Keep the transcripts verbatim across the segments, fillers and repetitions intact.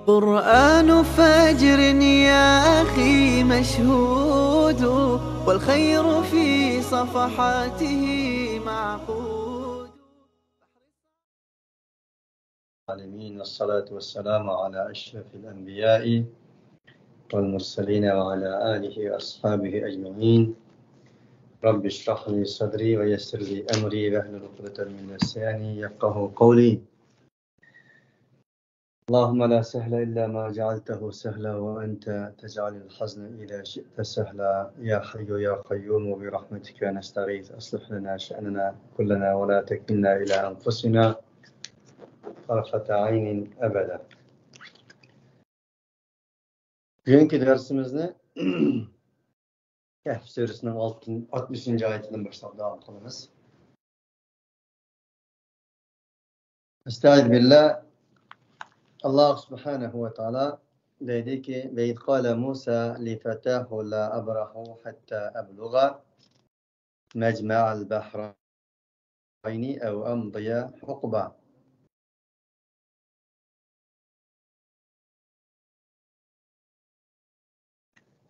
قرآن فجر يا أخي مشهود، والخير في صفحاته معقود. العالمين، والصلاة والسلام على أشرف الأنبياء والمرسلين وعلى آله وأصحابه أجمعين. رب اشرح لي صدري ويسر لي أمري واحلل عقدة من لساني يفقهوا قولي. اللهم لا سهل إلا ما جعلته سهلا وأنت تجعل الحزن إذا شئت سهلا. يا حي يا قيوم برحمتك نستغيث، أصلح لنا شأننا كلنا ولا تكلنا إلى أنفسنا طرفة عين أبدا. بۈگۈنكى دەرسىمىزنى كەھف سۈرىسىنىڭ ئالتىنچى، ئاتمىشىنچى ئايىتىدىن باشلاپ داۋام قىلىمىز. ئەستەئىزۇ بىللا. ئاللا سۇبھانەھۇ ۋە تائالا دەيدىكى، وَإِذْ قَالَ مُوسَى لِفَتَاهُ لَا أَبْرَحُ حَتَّى أَبْلُغَ مَجْمَعَ الْبَحْرَيْنِ أَوْ أَمْضِيَ حُقُبًا.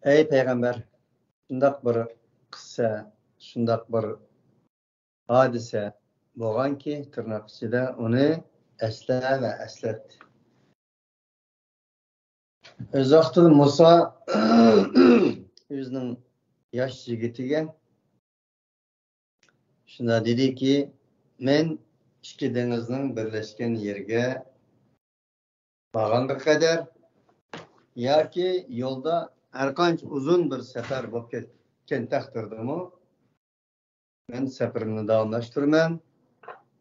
ئەي پەيغەمبەر، شۇنداق بىر قىسسە، شۇنداق بىر ھادىسە بولغانكى، تىرناق ئىچىدە ئۇنى ئەسلە ۋە ئەسلەت. ئۆز ۋاقتىدا مۇسا ئۆزىنىڭ ياش يىگىتىگە شۇنداق دېدىكى، مەن ئىككى دېڭىزنىڭ بىرلەشكەن يېرىگە بارغانغا قەدەر ياكى يولدا ھەرقانچە ئۇزۇن بىر سەپەر بولۇپ كەتكەن تەقدىردىمۇ، مەن سەپىرىمنى داۋاملاشتۇرىمەن،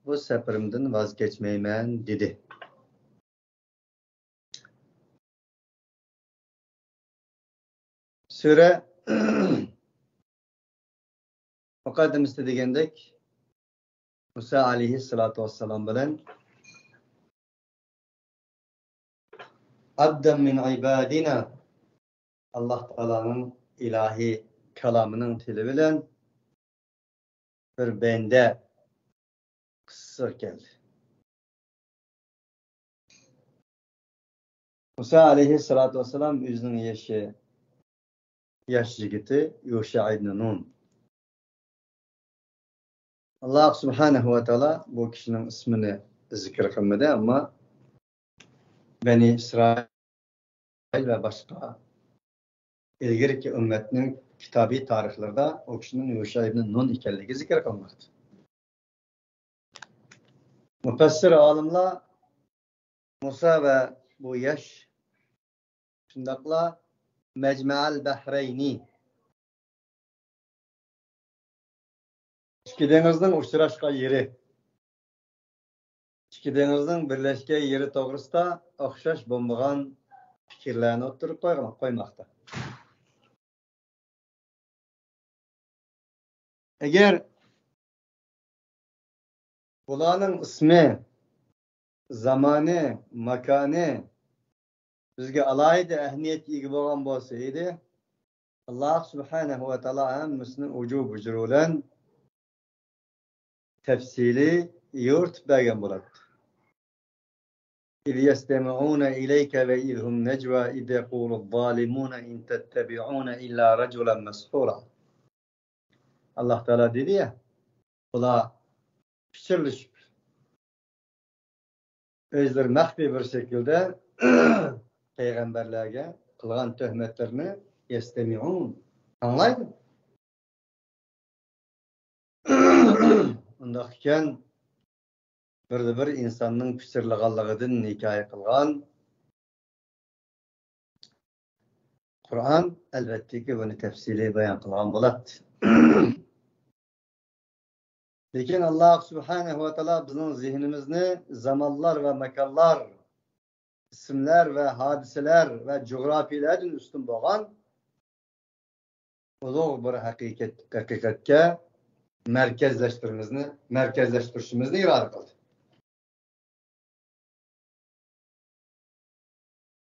بۇ سەپىرىمدىن ۋاز كەچمەيمەن، دېدى. سۈرە مۇقەددىمىسىدە دېگەندەك، مۇسا ئەلەيھىسسالاتۇ ۋەسسالام بىلەن «عبدا من عبادنا»، ئاللا تائالانىڭ ئىلاھىي كالامىنىڭ تىلى بىلەن بىر بەندە قىسسىسى كەلدى. مۇسا ئەلەيھىسسالاتۇ ۋەسسالام ئۆزىنىڭ يېشى، ياش يىگىتى يۇشا ئىبنى نۇن. ئاللا سۇبھانەھۇ ۋە تائالا بۇ كىشىنىڭ ئىسمىنى زىكىر قىلمىدى، ئەمما بەنى ئىسرائىل ۋە باشقا ئىلگىرىكى ئۈممەتنىڭ كىتابىي تارىخلىرىدا ئۇ كىشىنىڭ يۇشا ئىبنى نۇن ئىكەنلىكى زىكىر قىلىنماقتا. مۇپەسسىر ئالىملار مۇسا ۋە بۇ ياش، شۇنداقلا مەجمەئەل بەھرەينى، ئىككى دېڭىزنىڭ ئۇچراشقان يېرى، ئىككى دېڭىزنىڭ بىرلەشكەن يېرى توغرىسىدا ئوخشاش بولمىغان پىكىرلەرنى ئوتتۇرىغا قويغان، قويماقتا. ئەگەر بۇلارنىڭ ئىسمى، زامانى، ماكانى بىزگە ئالاھىدە ئەھمىيەتكە ئىگە بولغان بولسا ئىدى، ئاللا سۇبھانەھۇ ۋە تائالا ھەممىسىنى ئۇجۇ بۇجۇرى بىلەن تەپسىلىي يورۇتۇپ بەرگەن بولاتتى. إذ يستمعون إليك وإذ هم نجوى إذ يقول الظالمون إن تتبعون إلا رجلا مسحورا. ئاللا تائالا دېدى يا، بۇلار پىچىرلىشىپ، ئۆزلىرى مەخپىي بىر شەكىلدە پەيغەمبەرلەرگە قىلغان تۆھمەتلىرىنى يستمعون، ئاڭلايدۇ. ئۇنداق ئىكەن، بىردە بىر ئىنساننىڭ پىچىرلىغانلىقىدىن ھېكايە قىلغان قۇرئان، ئەلۋەتتىكى، بۇنى تەپسىلىي بايان قىلغان بولاتتى. لېكىن ئاللا سۇبھانەھۇ ۋە تائالا بىزنىڭ زېھنىمىزنى زامانلار ۋە ماكانلار، ئىسىملەر ۋە ھادىسىلەر ۋە جۇغراپىيەلەردىن ئۈستۈن بولغان ئۇلۇغ بىر ھەقىقەت، ھەقىقەتكە مەركەزلەشتۈرۈشىمىزنى، مەركەزلەشتۈرۈشىمىزنى ئىرادە قىلدى.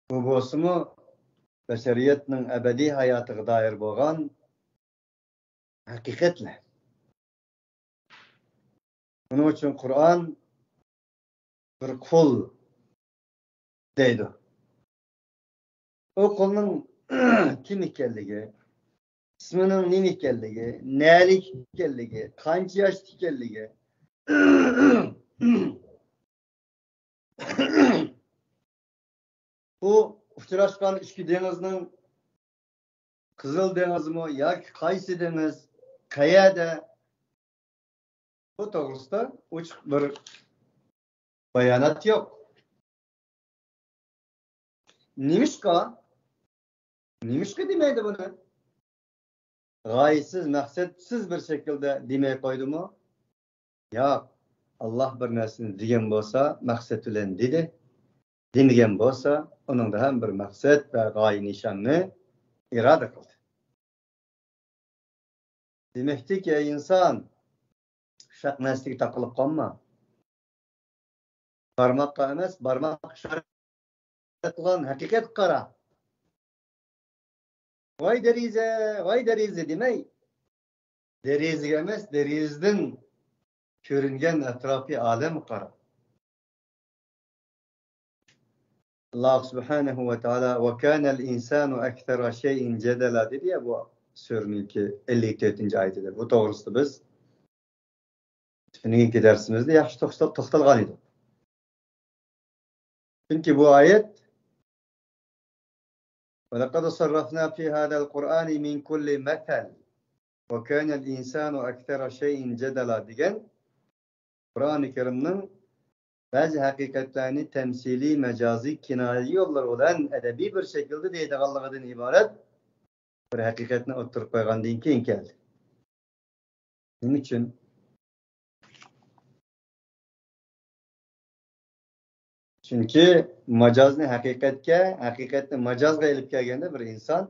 بۇ بولسىمۇ بەشەرىيەتنىڭ ئەبەدىي ھاياتىغا دائىر بولغان ھەقىقەتلەر. بۇنىڭ ئۈچۈن قۇرئان بىر قۇل دەيدۇ. ئۇ قۇلنىڭ كىم ئىكەنلىكى، ئىسمىنىڭ نېمە ئىكەنلىكى، نەلىك ئىكەنلىكى، قانچە ياشتا ئىكەنلىكى، ئۇ ئۇچراشقان ئىچكى دېڭىزنىڭ، قىزىل دېڭىزمۇ ياكى قايسى دېڭىز، قەيەردە، بۇ توغرىسىدا ئوچۇق بىر بايانات يوق. نېمىشقا؟ نېمىشقا دېمەيدۇ بۇنى؟ غايىسىز، مەقسەتسىز بىر شەكىلدە دېمەي قويدىمۇ؟ ياق، ئاللاھ بىر نەرسىنى دېگەن بولسا، مەقسەت بىلەن دېدى. دېمىگەن بولسا، ئۇنىڭدا ھەم بىر مەقسەت ۋە غايە نىشاننى ئىرادە قىلدى. دېمەكتىكى، ئەي ئىنسان، ئۇششاق نەرسىگە تاقىلىپ قالما. بارماققا ئەمەس، بارماق ئىشارە قىلغان ھەقىقەتكە قارا. ۋاي دېرىزە، ۋاي دېرىزە دېمەي، دېرىزىگە ئەمەس، دېرىزىدىن كۆرۈنگەن ئەتراپىي ئالەمگە قارا. ئاللاھ سۇبھانەھۇ ۋە تائالا «ۋە كانەل ئىنسانۇ ئەكسەرە شەيئىن جەدەلا» دېدى يا بۇ سۈرىنىڭكى ئەللىك تۆتىنچى ئايىتىدە. بۇ توغرىسىدا بىز تۈنۈگۈنكى دەرسىمىزدە ياخشى توختا-، توختالغان ئىدۇق. چۈنكى بۇ ئايەت «ولقد صرفنا في هذا القرآن من كل مثل وكان الإنسان أكثر شيء جدلا» دېگەن قۇرئانى كەرىمنىڭ بەزى ھەقىقەتلەرنى تەمسىلىي، مەجازىي، كىنايە يوللىرى بىلەن ئەدەبىي بىر شەكىلدە دەيدىغانلىقىدىن ئىبارەت بىر ھەقىقەتنى ئوتتۇرىغا قويغاندىن كېيىن كەلدى. نېمە ئۈچۈن؟ چۈنكى ماجازنى ھەقىقەتكە، ھەقىقەتنى ماجازغا ئېلىپ كەلگەندە بىر ئىنسان،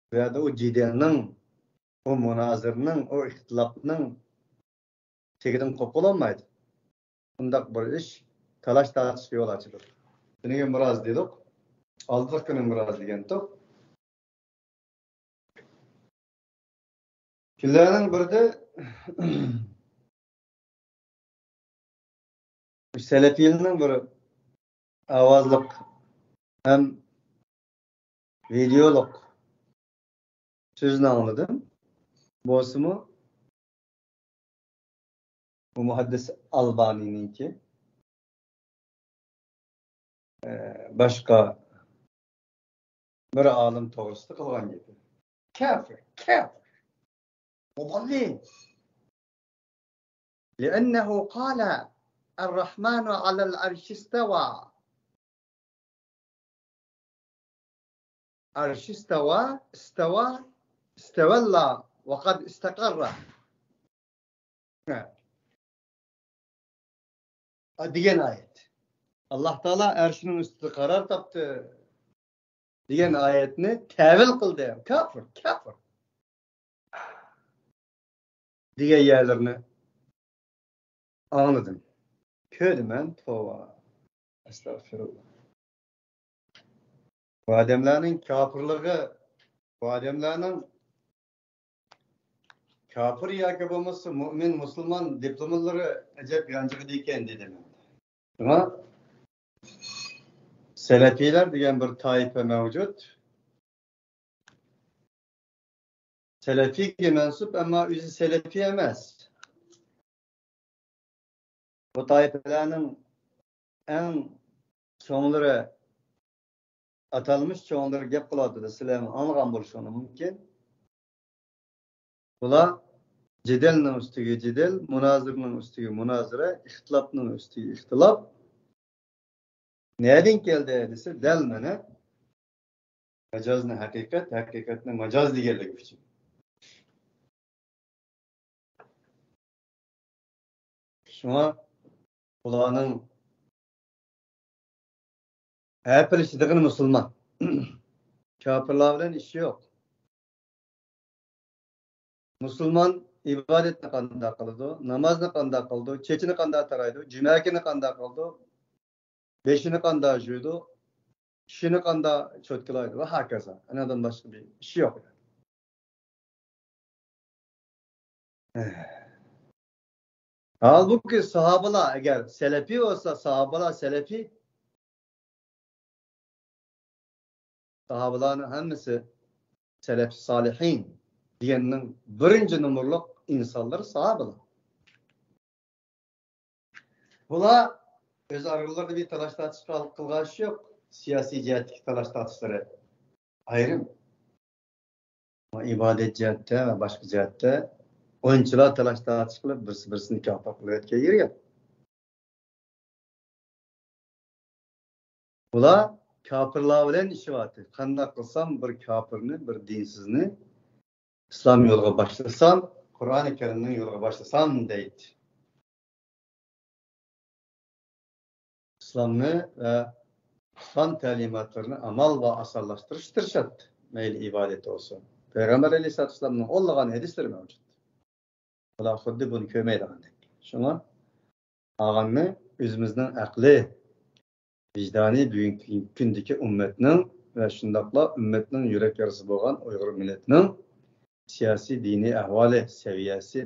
بۇ يەردە ئۇ جېدەلنىڭ، ئۇ مۇنازىرىنىڭ، ئۇ ئىختىلاپنىڭ تېگىدىن قوپۇلالمايدۇ. ئۇنداق بىر ئىش تالاش-تارتىشقا يول ئاچىدۇ. تۈنۈگۈن بىراز دېدۇق، ئالدىلىق كۈنى بىراز دېگەنتۇق. كۈنلەرنىڭ بىرىدە سەلەپىيلەرنىڭ بىر ئاۋازلىق ھەم ۋىدېئولۇق سۆزىنى ئاڭلىدىم. بولسىمۇ، بۇ مۇھەددىس ئالبانىنىڭكى، ئە، باشقا بىر ئالىم توغرىسىدا قىلغان گېپى. كافىر، كافىر. مۇضلل. لأنه قال الرحمن على العرش استوى. ئەرش ئىستەۋا، ئىستەۋا، ئىستەۋەللا، ۋەقەد ئىستەقەررە. ھە. دېگەن ئايەت. ئاللاھ تائالا ئەرشىنىڭ ئۈستىدە قارار تاپتى دېگەن ئايەتنى تەۋىل قىلدى. كاپىر، كاپىر. دېگەن يەرلىرىنى ئاڭلىدىم. كۆردۈم مەن، توۋا. ئەستەغپىرۇللا. بۇ ئادەملەرنىڭ كاپىرلىقى، بۇ ئادەملەرنىڭ كاپىر ياكى بولمىسا مۇئمىن، مۇسۇلمان دېپلومىلىرى ئەجەب يانچۇقىدىكەن دېدىم. شۇڭا سەلەپىيلەر دېگەن بىر تائىپە مەۋجۇت. سەلەفىيگە مەنسۇپ، ئەمما ئۆزى سەلەفىي ئەمەس. بۇ تائىپىلەرنىڭ ئەڭ چوڭلىرى، ئاتالمىش چوڭلىرى گەپ قىلىۋاتىدۇ، سىلەرمۇ ئاڭلىغان بولۇشۇڭلار مۇمكىن. بۇلار جېدەلنىڭ ئۈستىگە جېدەل، مۇنازىرىنىڭ ئۈستىگە مۇنازىرە، ئىختىلاپنىڭ ئۈستىگە ئىختىلاپ. نەدىن كەلدى دېسە، دەل مانا ماجازنى ھەقىقەت، ھەقىقەتنى ماجاز دېگەنلىكى ئۈچۈن. شۇڭا بۇلارنىڭ ھەپىلىشىدىغىنى مۇسۇلمان. كاپىرلار بىلەن ئىشى يوق. مۇسۇلمان ئىبادەتنى قانداق قىلىدۇ؟ نامازنى قانداق قىلىدۇ؟ چېچىنى قانداق تارايدۇ؟ جۈمە كۈنى قانداق قىلىدۇ؟ بېشىنى قانداق يۇيىدۇ؟ چىشىنى قانداق چوتكىلايدۇ؟ ۋە ھاكازا. ئانىڭدىن باشقا بىر ئىشى يوق. ھالبۇكى، ساھابىلار ئەگەر سەلەپىي بولسا، ساھابىلار سەلەپىي. ساھابىلارنىڭ ھەممىسى سەلەف سالىھىن دېگەننىڭ بىرىنچى نومۇرلۇق ئىنسانلىرى ساھابىلار. بۇلار ئۆز ئارىلىرىدا بىر تالاش تارتىش قىل-، قىلغان ئىشى يوق. سىياسىي جەھەتتىكى تالاش تارتىشلىرى ئايرىم. ئەمما ئىبادەت جەھەتتە ۋە باشقا جەھەتتە ئۇنچىلا تالاش تارتىش قىلىپ، بىرسى بىرسىنى كاپىر قىلىۋەتكەن يېرى يوق. بۇلار كاپىرلار بىلەن ئىشىۋاتىدۇ. قانداق قىلسام بىر كاپىرنى، بىر دىنسىزنى ئىسلام يولىغا باشلىسام، قۇرئانى كەرىمنىڭ يولىغا باشلىسام دەيدۇ. ئىسلامنى ۋە ئىسلام تەلىماتلىرىنى ئامال ۋە ئاسانلاشتۇرۇشقا تىرىشاتتى. مەيلى ئىبادەت بولسۇن. پەيغەمبەر ئەلەيھىسسالاتۇ ۋەسسالامنىڭ ئونلىغان ھەدىسلىرى مەۋجۇت. بۇلار خۇددى بۇنى كۆرمەيدىغاندەك. شۇڭا قالغىنىنى ئۆزىمىزنىڭ ئەقلى، ۋىجدانى، بۈگۈنكى كۈندىكى ئۈممەتنىڭ ۋە شۇنداقلا ئۈممەتنىڭ يۈرەك يارىسى بولغان ئۇيغۇر مىللىتىنىڭ سىياسىي، دىنىي ئەھۋالى، سەۋىيەسى،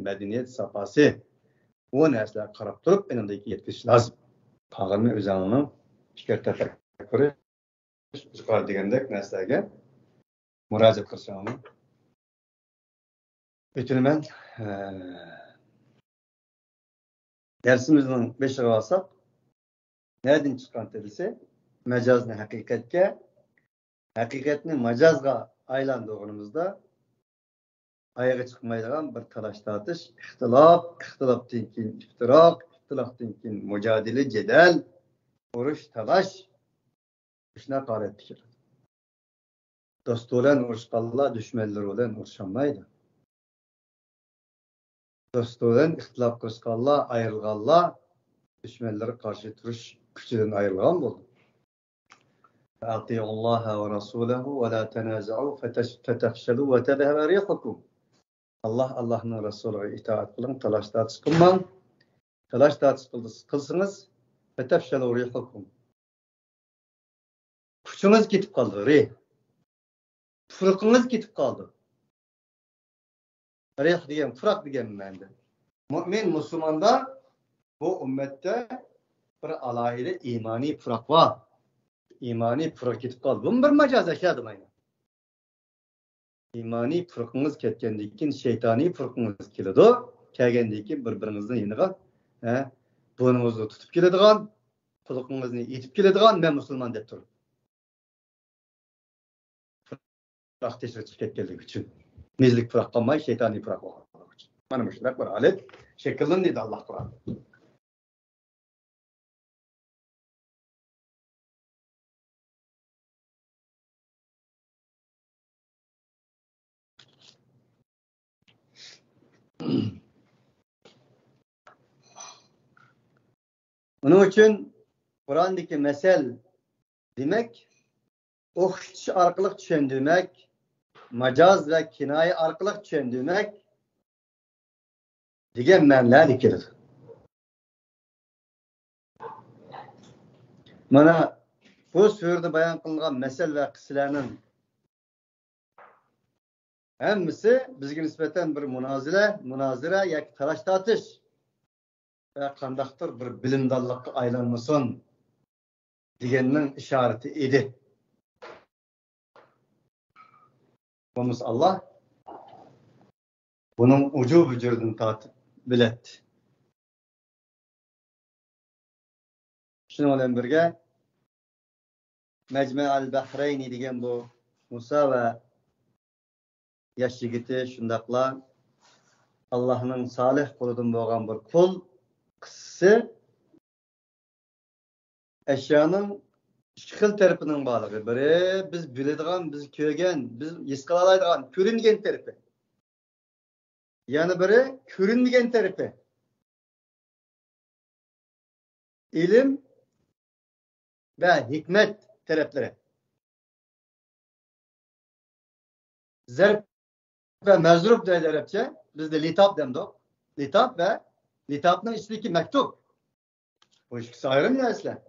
مەدەنىيەت ساپاسى، بۇ نەرسىلەرگە قاراپ تۇرۇپ، ئېنىڭدىن كېيىن يەتكۈزۈش لازىم. قالغىنىنى ئۆزۈڭنىڭ پىكىر تەپەككۇرى، يۇقىرى دېگەندەك نەرسىلەرگە مۇراجىئەت قىلىشىڭلارنى ئۆتۈنىمەن. دەرسىمىزنىڭ بېشىغا بارساق، نەدىن چىققان دېسە، مەجازنى ھەقىقەتكە، ھەقىقەتنى ماجازغا ئايلاندۇرغىنىمىزدا، ئايىغى چىقمايدىغان بىر تالاش تارتىش، ئىختىلاپ، ئىختىلاپتىن كېيىن ئىفتىراق، ئىختىلاپتىن كېيىن مۇجادىلە، جېدەل، ئۇرۇش، تالاش، مۇشۇنداق ھالەتكە كېلىدۇ. دوستى بىلەن ئۇرۇشقانلار دۈشمەنلىرى بىلەن ئۇرۇشالمايدۇ. دوستى بىلەن ئىختىلاپ قىلىشقانلار، ئايرىلغانلار دۈشمەنلىرىگە قارشى تۇرۇش كۈچىدىن ئايرىلغان بولىدۇ. وأطيعوا الله ورسوله ولا تنازعوا فتش-، فتفشلوا وتذهب ريحكم. ئاللا، ئاللانىڭ رەسۇلىغا ئىتائەت قىلىڭ، تالاش تارتىش قىلماڭ. تالاش تارتىش قىلدىس-، قىلسىڭىز، فتفشلوا ريحكم. كۈچىڭىز كېتىپ قالىدۇ، رىھ. پۇرىقىڭىز كېتىپ قالىدۇ. رىھ دېگەن پۇراق دېگەن مەنىدە. مۇئمىن، مۇسۇلماندا، بۇ ئۈممەتتە بىر ئالاھىدە ئىمانىي پۇراق بار. ئىمانىي پۇرىقى كېتىپ قالدى. بۇمۇ بىر ماجاز ئەشيا دېمەيمەن. ئىمانىي پۇرىقىڭىز كەتكەندىن كېيىن شەيتانىي پۇرىقىڭىز كېلىدۇ. كەلگەندىن كېيىن بىر-بىرىڭىزنىڭ يېنىغا، ھە، بۇرنىڭىزنى تۇتۇپ كېلىدىغان، قۇلىقىڭىزنى ئېتىپ كېلىدىغان، مەن مۇسۇلمان دەپ تۇرۇپ. پۇراق تېشىغا چىقىپ كەتكەنلىكى ئۈچۈن. مېزىلىك پۇراق قالماي، شەيتانىي پۇراق بولغانلىقى ئۈچۈن. مانا مۇشۇنداق بىر ھالەت شەكىللەندى دېدى ئاللا قۇرئاندا. ئۇنىڭ ئۈچۈن قۇرئاندىكى مەسەل دېمەك، ئوخشىتىش ئارقىلىق چۈشەندۈرمەك، ماجاز ۋە كىنايە ئارقىلىق چۈشەندۈرمەك دېگەن مەنىلەردە كېلىدۇ. مانا بۇ سۈرىدە بايان قىلىنغان مەسەل ۋە قىسسىلەرنىڭ ھەممىسى بىزگە نىسبەتەن بىر مۇنازىرە، مۇنازىرە ياكى تالاش تارتىش ۋە قانداقتۇر بىر بىلىمدانلىققا ئايلانمىسۇن دېگەننىڭ ئىشارىتى ئىدى. بولمىسا ئاللا بۇنىڭ ئۇجۇ بۇجۇرىدىن تارتىپ بىلەتتى. شۇنىڭ بىلەن بىرگە، مەجمەئەل بەھرەينى دېگەن بۇ مۇسا ۋە ياش يىگىتى، شۇنداقلا ئاللاھنىڭ سالىھ قۇلىدىن بولغان بىر قۇل قىسسىسى ئەشيانىڭ ئىككى خىل تەرىپىنىڭ بارلىقى. بىرى بىز بىلىدىغان، بىز كۆرگەن، بىز ھېس قىلالايدىغان، كۆرۈنگەن تەرىپى. يەنە بىرى كۆرۈنمىگەن تەرىپى. ئىلىم ۋە ھېكمەت تەرەپلىرى. زەرب ۋە مەزرۇب دەيدۇ ئەرەبچە. بىزدە لىتاب دەمدۇق. لىتاب ۋە لىتابنىڭ ئىچىدىكى مەكتۇب. بۇ ئىككىسى ئايرىم نەرسىلەر.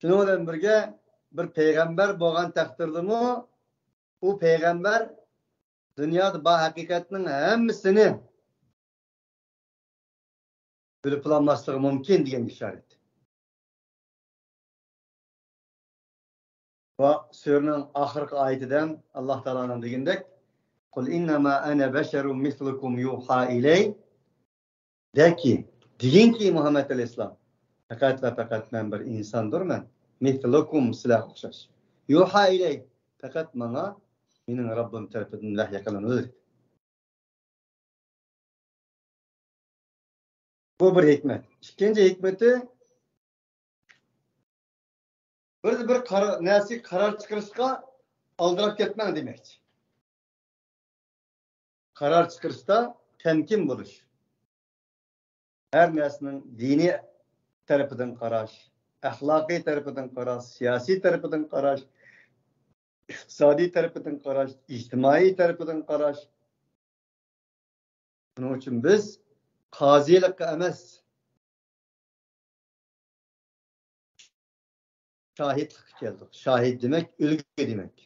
شۇنىڭ بىلەن بىرگە، بىر پەيغەمبەر بولغان تەقدىردىمۇ، ئۇ پەيغەمبەر دۇنيادا بار ھەقىقەتنىڭ ھەممىسىنى بىلىپ بولالماسلىقى مۇمكىن دېگەن ئىشارەت. ۋە سۈرىنىڭ ئاخىرقى ئايىتىدە ئاللا تائالانىڭ دېگىنىدەك، قۇل ئىننەما ئەنە بەشەرۇم مىسلۇكۇم يۇھا ئىلەي. دەكى، دېگىنكى، مۇھەممەد ئەلەيھىسسالام، پەقەت ۋە پەقەت مەن بىر ئىنساندۇرمەن. مىسلۇكۇم، سىلەرگە ئوخشاش. يۇھا ئىلەي، پەقەت ماڭا مېنىڭ رەببىم تەرىپىدىن ۋەھيى قىلىنىدۇ. بۇ بىر ھېكمەت. ئىككىنچى ھېكمىتى، بىر، بىر قارا-، نەرسىگە قارار چىقىرىشقا ئالدىراپ كەتمەڭ دېمەكچى. قارار چىقىرىشتا تەمكىن بولۇش. ھەر نەرسىنىڭ دىنىي تەرىپىدىن قاراش، ئەخلاقىي تەرىپىدىن قاراش، سىياسىي تەرىپىدىن قاراش، ئىقتىسادىي تەرىپىدىن قاراش، ئىجتىمائىي تەرىپىدىن قاراش. شۇنىڭ ئۈچۈن بىز قازىلىققا ئەمەس، شاھىتلىققا كەلدۇق. شاھىت دېمەك، ئۈلگە دېمەك.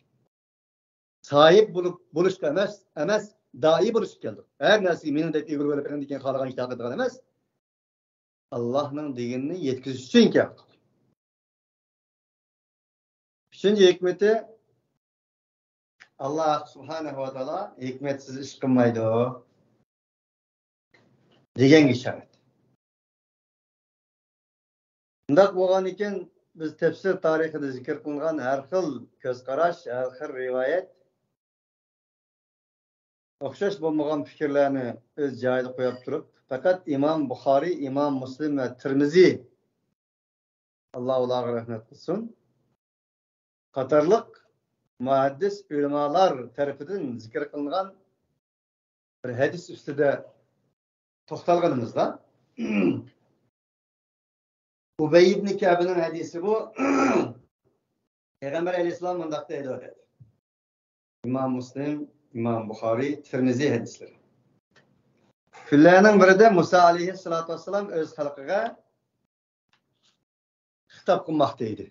ساھىب بولۇپ، بولۇشقا ئەمەس، ئەمەس، دائىي بولۇشقا كەلدۇق. ھەر نەرسىگە مېنىڭدەك ئىگە بولۇپ، مېنىڭدىكىنى خالىغان ئىشلار قىلىدىغان ئەمەس. ئاللانىڭ دېگىنىنى يەتكۈزۈش ئۈچۈن كەلدۇق. ئۈچىنچى ھېكمىتى، ئاللا سۇبھانەھۇ ۋە تائالا ھېكمەتسىز ئىش قىلمايدۇ دېگەنگە ئىشارەت. شۇنداق بولغاندىكىن، بىز تەپسىر تارىخىدا زىكىر قىلىنغان ھەر خىل كۆز قاراش، ھەر خىل رىۋايەت، ئوخشاش بولمىغان پىكىرلەرنى ئۆز جايىدا قويۇپ تۇرۇپ، پەقەت ئىمام بۇخارىي، ئىمام مۇسلىم ۋە تىرمىزى، ئاللا ئۇلارغا رەھمەت قىلسۇن، قاتارلىق مۇھەددىس ئۆلىمالار تەرىپىدىن زىكىر قىلىنغان بىر ھەدىس ئۈستىدە توختالغىنىمىزدا، ئۇبەي ئىبنى كەبنىڭ ھەدىسى بۇ. پەيغەمبەر ئەلەيھىسسالام مۇنداق دەيدۇ، دەيدۇ. ئىمام مۇسلىم، ئىمام بۇخارىي، تىرمىزى ھەدىسلىرى. كۈنلەرنىڭ بىرىدە مۇسا ئەلەيھىسسالاتۇ ۋەسسالام ئۆز خەلقىگە خىتاب قىلماقتا ئىدى.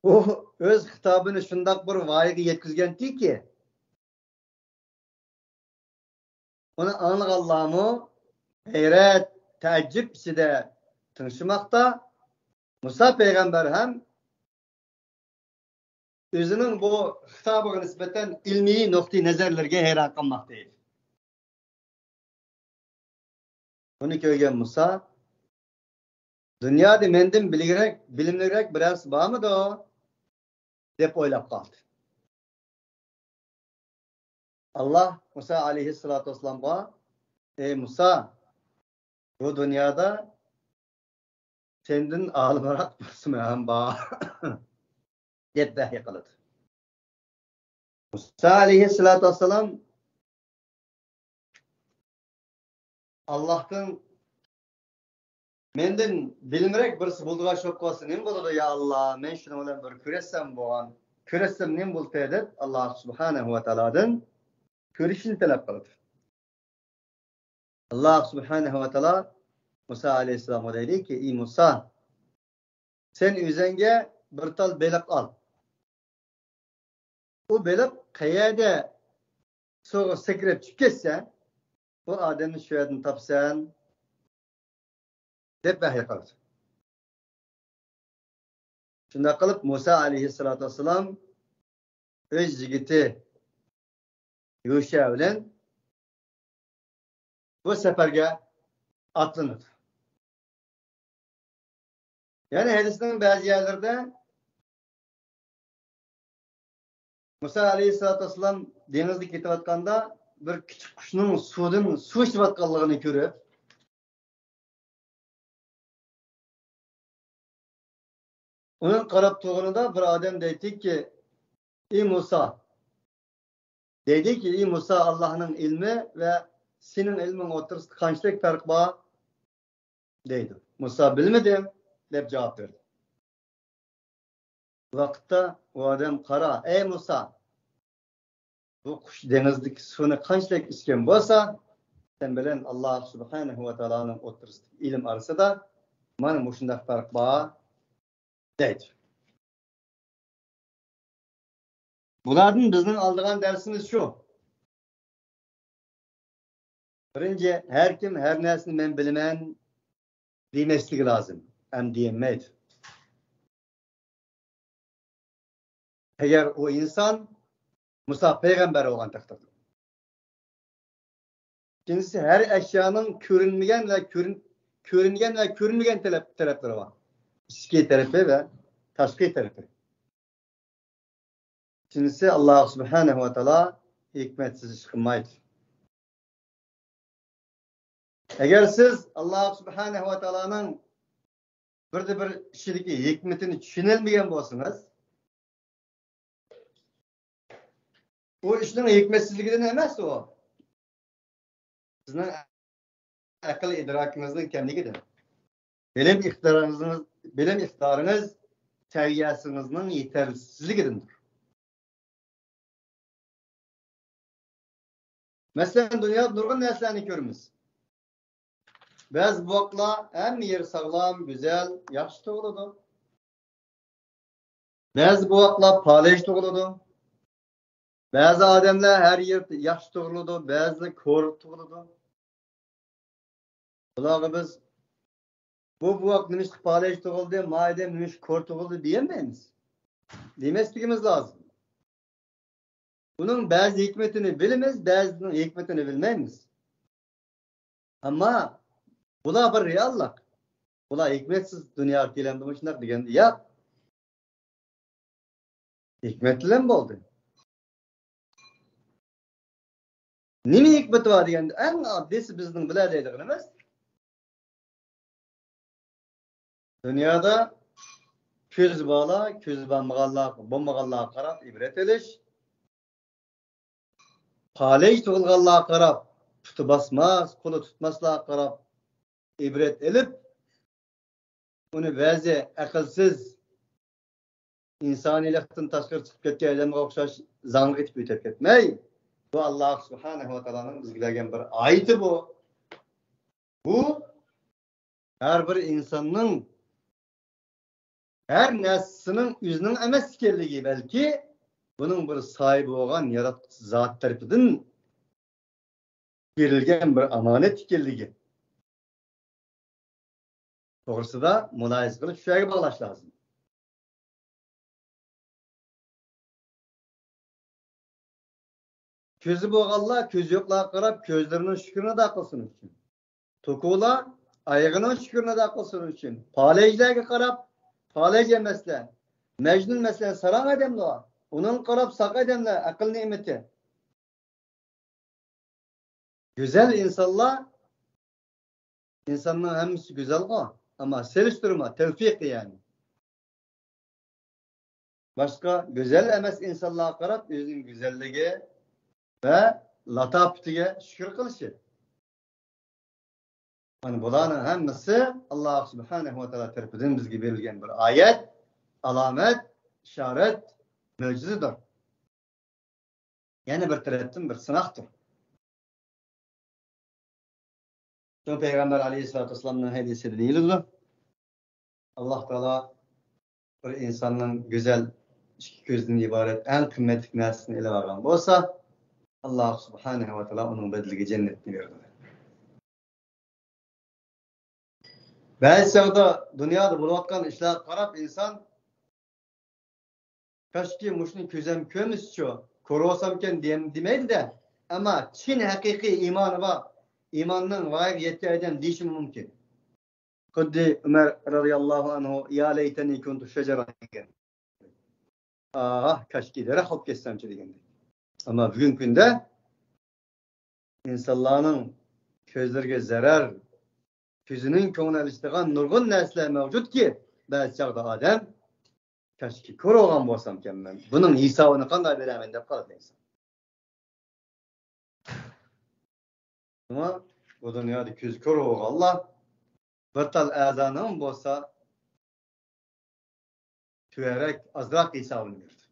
ئۇ ئۆز خىتابىنى شۇنداق بىر ۋايىغا يەتكۈزگەنتىكى، ئۇنى ئاڭلىغانلارمۇ ھەيرەت، تەئەججۈپ ئىچىدە تىڭشىماقتا. مۇسا پەيغەمبەر ھەم ئۆزىنىڭ بۇ خىتابىغا نىسبەتەن ئىلمىي نۇقتىئى نەزەرلىرىگە ھەيران قالماقتا ئىدى. بۇنى كۆرگەن مۇسا، دۇنيادا مەندىن بىلگۈرەك، بىلىملىكرەك بىرەرسى بارمىدۇ؟ دەپ ئويلاپ قالدى. ئاللا مۇسا ئەلەيھىسسالاتۇ ۋەسسالامغا، ئەي مۇسا، بۇ دۇنيادا سەندىن ئالىمراق بىرسىمۇ ھەم بار، دەپ ۋەھىي قىلىدۇ. مۇسا ئەلەيھىسسالاتۇ ۋەسسالام ئاللاھتىن، مەندىن بىلىمرەك بىرسى بولىدىغان ئىش بولۇپ قالسا نېمە بولىدۇ، يا ئاللا، مەن شۇنىڭ بىلەن بىر كۆرۈشسەم بولغان، كۆرۈشسەم نېمە بولىدۇ دەپ، ئاللا سۇبھانەھۇ ۋە تائالادىن كۆرۈشنى تەلەپ قىلىدۇ. ئاللا سۇبھانەھۇ ۋە تائالا مۇسا ئەلەيھىسسالامغا دەيدىكى، ئى مۇسا، سەن ئۆزۈڭگە بىر تال بېلىق ئال. ئۇ بېلىق قەيەردە سۇغا سەكرەپ چۈشۈپ كەتسە، ئۇ ئادەمنى شۇ يەردىن تاپىسەن، دەپ ۋەھىي قىلدى. شۇنداق قىلىپ، مۇسا ئەلەيھىسسالاتۇ ۋەسسالام ئۆز يىگىتى يۇشە بىلەن بۇ سەپەرگە ئاتلىنىدۇ. يەنە ھەدىسنىڭ بەزى يەرلىرىدە مۇسا ئەلەيھىسسالاتۇ ۋەسسالام دېڭىزدا كېتىۋاتقاندا، بىر كىچىك قۇشنىڭ سۇدىن سۇ ئىچىۋاتقانلىقىنى كۆرۈپ، ئۇنىڭ قاراپ تۇرغىنىدا بىر ئادەم دەيتتىكى، ئى مۇسا، دەيدىكى، ئى مۇسا، ئاللاھنىڭ ئىلمى ۋە سېنىڭ ئىلمىڭ ئوتتۇرىسىدا قانچىلىك پەرق بار؟ دەيدۇ. مۇسا، بىلمىدىم، دەپ جاۋاب بەردى. بۇ ۋاقىتتا ئۇ ئادەم، قارا، ئەي مۇسا، بۇ قۇش دېڭىزدىكى سۇنى قانچىلىك ئىچكەن بولسا، سەن بىلەن ئاللا سۇبھانەھۇ ۋە تائالانىڭ ئوتتۇرىسىدىكى ئىلىم ئارىسىدا مانا مۇشۇنداق پەرق بار، دەيدۇ. بۇلاردىن بىزنىڭ ئالىدىغان دەرسىمىز شۇ. بىرىنچى، ھەر كىم ھەر نەرسىنى مەن بىلىمەن دېمەسلىكى لازىم. ھەم دېيەلمەيدۇ. ئەگەر ئۇ ئىنسان مۇسا پەيغەمبەر بولغان تەقدىردە. ئىككىنچىسى، ھەر ئەشيانىڭ كۆرۈنمىگەن ۋە كۆرۈن-، كۆرۈنگەن ۋە كۆرۈنمىگەن تەرەپ-، تەرەپلىرى بار. ئىچكى تەرىپى ۋە تاشقى تەرىپى. ئۈچىنچىسى، ئاللاھ سۇبھانەھۇ ۋە تائالا ھېكمەتسىز ئىش قىلمايدۇ. ئەگەر سىز ئاللاھ سۇبھانەھۇ ۋە تائالانىڭ بىردە بىر ئىشىدىكى ھېكمىتىنى چۈشىنەلمىگەن بولسىڭىز، ئۇ ئىشنىڭ ھېكمەتسىزلىكىدىن ئەمەس ئۇ. سىزنىڭ ئەقىل ئىدراكىڭىزنىڭ كەملىكىدىن. بىلىم ئىقتىدارىڭىزنىڭ، بىلىم ئىقتىدارىڭىز سەۋىيەسىڭىزنىڭ يېتەرسىزلىكىدىندۇر. مەسىلەن، دۇنيادا نۇرغۇن نەرسىلەرنى كۆرىمىز. بەزى بوۋاقلار ھەممە يېرى ساغلام، گۈزەل، ياخشى تۇغۇلىدۇ. بەزى بوۋاقلار پالەچ تۇغۇلىدۇ. بەزى ئادەملەر ھەر يىل ياخشى تۇغۇلىدۇ، بەزىلەر كور تۇغۇلىدۇ. بۇلارغا بىز، «بۇ بوۋاق نېمىشقا پالەچ تۇغۇلدى، ما ئادەم نېمىشقا كور تۇغۇلدى؟» دېيەلمەيمىز. دېمەسلىكىمىز لازىم. بۇنىڭ بەزى ھېكمىتىنى بىلىمىز، بەزىنىڭ ھېكمىتىنى بىلمەيمىز. ئەمما بۇلار بىر رېئاللىق. بۇلار ھېكمەتسىز دۇنياغا كېلەمدۇ مۇشۇنداق دېگەندە، ياق. ھېكمەت بىلەن بولدى. نېمە ھېكمىتى بار دېگەندە، ئەڭ ئاددىيسى بىزنىڭ بىلەلەيدىغىنىمىز، دۇنيادا كۆزى بارلار، كۆزى بارمىغانلار، بولمىغانلارغا قاراپ ئىبرەت ئېلىش. پالەچ تۇغۇلغانلارغا قاراپ، پۇتى باسماس، قولى تۇتماسلارغا قاراپ ئىبرەت ئېلىپ، ئۇنى بەزى ئەقىلسىز، ئىنسانىيلىقتىن تاشقىرى چىقىپ كەتكەن ئادەمگە ئوخشاش زاڭلىق ئېتىپ ئۆتۈپ كەتمەي، بۇ ئاللاھ سۇبھانەھۇ ۋە تائالانىڭ بىزگە بەرگەن بىر ئايىتى بۇ. بۇ ھەر بىر ئىنساننىڭ، ھەر نەرسىنىڭ ئۆزىنىڭ ئەمەس ئىكەنلىكى، بەلكى بۇنىڭ بىر ساھىبى بولغان ياراتقۇچى زات تەرىپىدىن بېرىلگەن بىر ئامانەت ئىكەنلىكى توغرىسىدا مۇلاھىزە قىلىپ، شۇ يەرگە باغلاش لازىم. كۆزى بولغانلار كۆزى يوقلارغا قاراپ، كۆزلىرىنىڭ شۈكرىنى ئادا قىلسۇن ئۈچۈن. توكۇلار ئايىغىنىڭ شۈكرىنى ئادا قىلسۇن ئۈچۈن. پالەچلەرگە قاراپ، پالەچ ئەمەسلەر. مەجنۇن، مەسىلەن، ساراڭ ئادەملەر. ئۇنىڭغا قاراپ، ساق ئادەملەر، ئەقىل نېمىتى. گۈزەل ئىنسانلار، ئىنساننىڭ ھەممىسى گۈزەلغۇ، ئەمما سېلىشتۇرما، تەۋپىق، يەنى. باشقا گۈزەل ئەمەس ئىنسانلارغا قاراپ ئۆزىنىڭ گۈزەللىكى ۋە لاتاپىتىگە شۈكۈر قىلىشى. مانا بۇلارنىڭ ھەممىسى ئاللاھ سۇبھانەھۇ ۋە تائالا تەرىپىدىن بىزگە بېرىلگەن بىر ئايەت، ئالامەت، ئىشارەت، مۆجىزىدۇر. يەنە بىر تەرەپتىن بىر سىناقتۇر. شۇڭا پەيغەمبەر ئەلەيھىسسالاتۇ ۋەسسالامنىڭ ھەدىسىدە دېيىلىدۇ، ئاللاھ تائالا بىر ئىنساننىڭ گۈزەل ئىككى كۆزدىن ئىبارەت ئەڭ قىممەتلىك نەرسىسىنى ئېلىۋالغان بولسا، ئاللاھ سۇبھانەھۇ ۋە تائالا ئۇنىڭ بەدىلىگە جەننەتنى بېرىدۇ. بەزى چاغدا دۇنيادا بولۇۋاتقان ئىشلارغا قاراپ ئىنسان، «كاشكى مۇشۇنى كۆزۈم كۆرمىسىچۇ، كۆرۈۋالسامكەن» دېيەم-، دېمەيدۇ-دە. ئەمما چىن ھەقىقىي ئىمانى بار، ئىماننىڭ ۋايىغا يەتكەن ئادەم دېيىشىمۇ مۇمكىن. خۇددى ئۆمەر رەزىياللاھۇ ئەنھۇ، «يا لەيتەنى كۇنتۇ شەجەرە» دېگەن. «ئاھ، كاشكى دەرەخ بولۇپ كەتسەمچۇ» دېگەندەك. ئەمما بۈگۈنكى كۈندە ئىنسانلارنىڭ كۆزلىرىگە زەرەر، كۆزىنىڭ كۆڭلىنى ئېلىشىدىغان نۇرغۇن نەرسىلەر مەۋجۇتكى، بەزى چاغدا ئادەم، «كاشكى كۆرۈۋالغان بولسامكەن مەن، بۇنىڭ ھېسابىنى قانداق بېرەمەن؟» دەپ قالىدۇ ئىنسان. شۇڭا بۇ دۇنيادا كۆز كۆرۈۋالغانلار بىر تال ئەزانىڭ بولسا تۆۋەنرەك، ئازراق ھېسابىنى بېرىدۇ.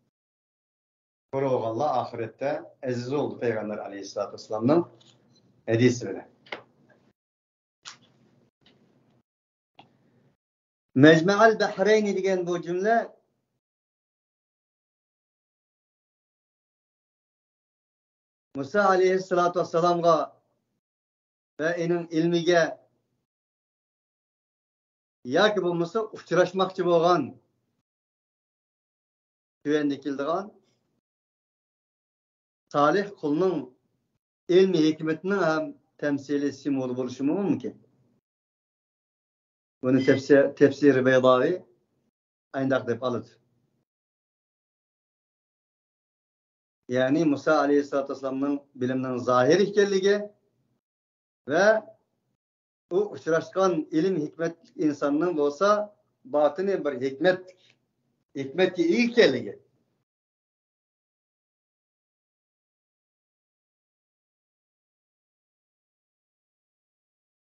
كۆرۈۋالغانلار ئاخىرەتتە ئەزىز بولىدۇ، پەيغەمبەر ئەلەيھىسسالاتۇ ۋەسسالامنىڭ ھەدىسى بىلەن. مەجمەئەل بەھرەينى دېگەن بۇ جۈملە مۇسا ئەلەيھىسسالاتۇ ۋەسسالامغا ۋە ئېنىڭ ئىلمىگە ياكى بولمىسا ئۇچراشماقچى بولغان، تۆۋەندە كېلىدىغان سالىھ قۇلنىڭ ئىلمى ھېكمىتىنىڭ ھەم تەمسىلىي سىمۋولى بولۇشىمۇ مۇمكىن. بۇنى تەپسىر، تەپسىرى بەيداۋى ئاينداق دەپ ئالىدۇ. يەنى مۇسا ئەلەيھىسسالاتۇ ۋەسسالامنىڭ بىلىمنىڭ زاھىرى ئىكەنلىكى ۋە ئۇ ئۇچراشقان ئىلىم ھېكمەتلىك ئىنساننىڭ بولسا باتىنى بىر ھېكمەت، ھېكمەتكە ئىگە ئىكەنلىكى.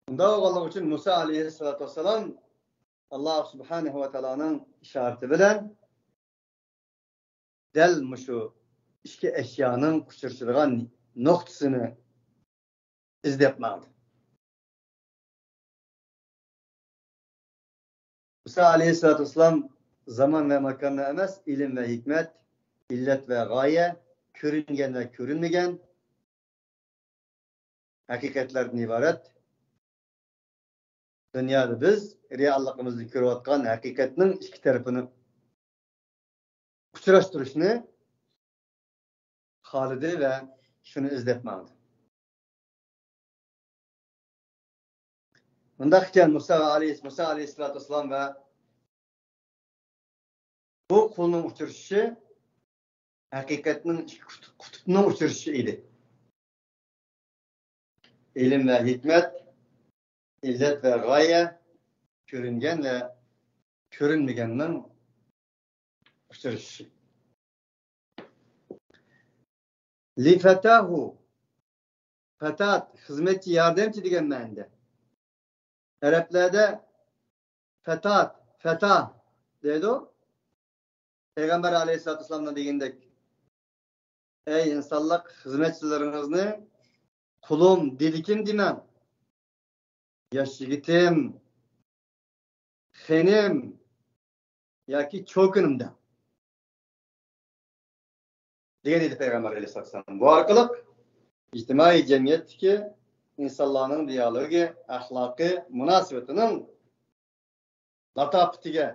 ئۇنداق بولغانلىقى ئۈچۈن مۇسا ئەلەيھىسسالاتۇ ۋەسسالام ئاللا سۇبھانەھۇ ۋە تائالانىڭ ئىشارىتى بىلەن دەل مۇشۇ ئىككى ئەشيانىڭ ئۇچرىشىدىغان نۇقتىسىنى ئىزدەپ ماڭدى. مۇسا ئەلەيھىسسالاتۇ ۋەسسالام زامان ۋە ماكاندا ئەمەس، ئىلىم ۋە ھېكمەت، ئىللەت ۋە غايە، كۆرۈنگەن ۋە كۆرۈنمىگەن ھەقىقەتلەردىن ئىبارەت. دۇنيادا بىز رېئاللىقىمىزدا كۆرۈۋاتقان ھەقىقەتنىڭ ئىككى تەرىپىنى ئۇچراشتۇرۇشنى خالىدى ۋە شۇنى ئىزدەپ ماڭدى. مۇنداق ئىكەن، مۇسا ئەلەيھىس-، مۇسا ئەلەيھىسسالاتۇ ۋەسسالام ۋە بۇ قۇلنىڭ ئۇچرىشىشى ھەقىقەتنىڭ ئىككى قۇتۇپ-، قۇتۇپنىڭ ئۇچرىشىشى ئىدى. ئىلىم ۋە ھېكمەت، ئىللەت ۋە غايە، كۆرۈنگەن ۋە كۆرۈنمىگەننىڭ ئۇچرىشىشى. لىفەتاھۇ، فەتات، خىزمەتچى، ياردەمچى دېگەن مەنىدە. ئەرەبلەردە فەتات، فەتا دەيدۇ. پەيغەمبەر ئەلەيھىسسالاتۇ ۋەسسالامنىڭ دېگىنىدەك، ئەي ئىنسانلار، خىزمەتچىلىرىڭىزنى قۇلۇم، دېدىكىم دېمەڭ. ياش يىگىتىم، خېنىم ياكى چوكىنىم دەڭ، دېگەن ئىدى پەيغەمبەر ئەلەيھىسسالام. بۇ ئارقىلىق ئىجتىمائىي جەمئىيەتتىكى ئىنسانلارنىڭ دىيالوگى، ئەخلاقى، مۇناسىۋىتىنىڭ لاتاپىتىگە،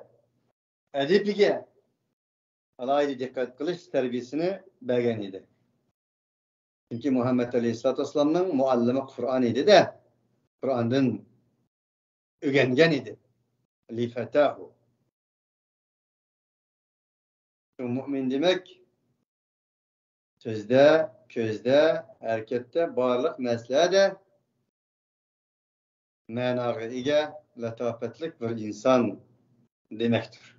ئەدىپىگە ئالاھىدە دىققەت قىلىش تەربىيەسىنى بەرگەن ئىدى. چۈنكى مۇھەممەد ئەلەيھىسسالاتۇ ۋەسسالامنىڭ مۇئەللىمى قۇرئان ئىدى-دە، قۇرئاندىن ئۆگەنگەن ئىدى. لىفەتاھۇ. شۇ مۇئمىن دېمەك، سۆزدە، كۆزدە، ھەرىكەتتە، بارلىق نەرسىلەردە مەناغا ئىگە، لاتاپەتلىك بىر ئىنسان دېمەكتۇر.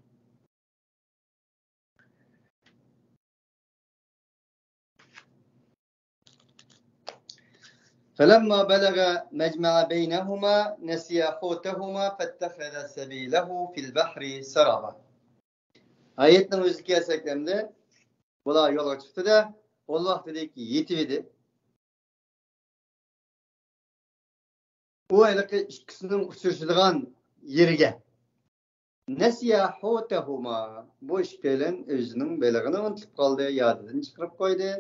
فلما بلغ مجمع بينهما نسيا حوتهما فاتخذ سبيله في البحر سربا. ئايەتنىڭ ئۆزىگە كەلسەك ئەمدى، بۇلار يولغا چىقتى-دە، ئۇ ۋاقىتتىكى يېتىۋىدى. ئۇ ھېلىقى ئىككىسىنىڭ ئۇچرىشىدىغان يېرىگە. نەسىيا ھۇتەھۇما. بۇ ئىككىيلەن ئۆزىنىڭ بېلىغىنى ئۇنتۇپ قالدى، يادىدىن چىقىرىپ قويدى.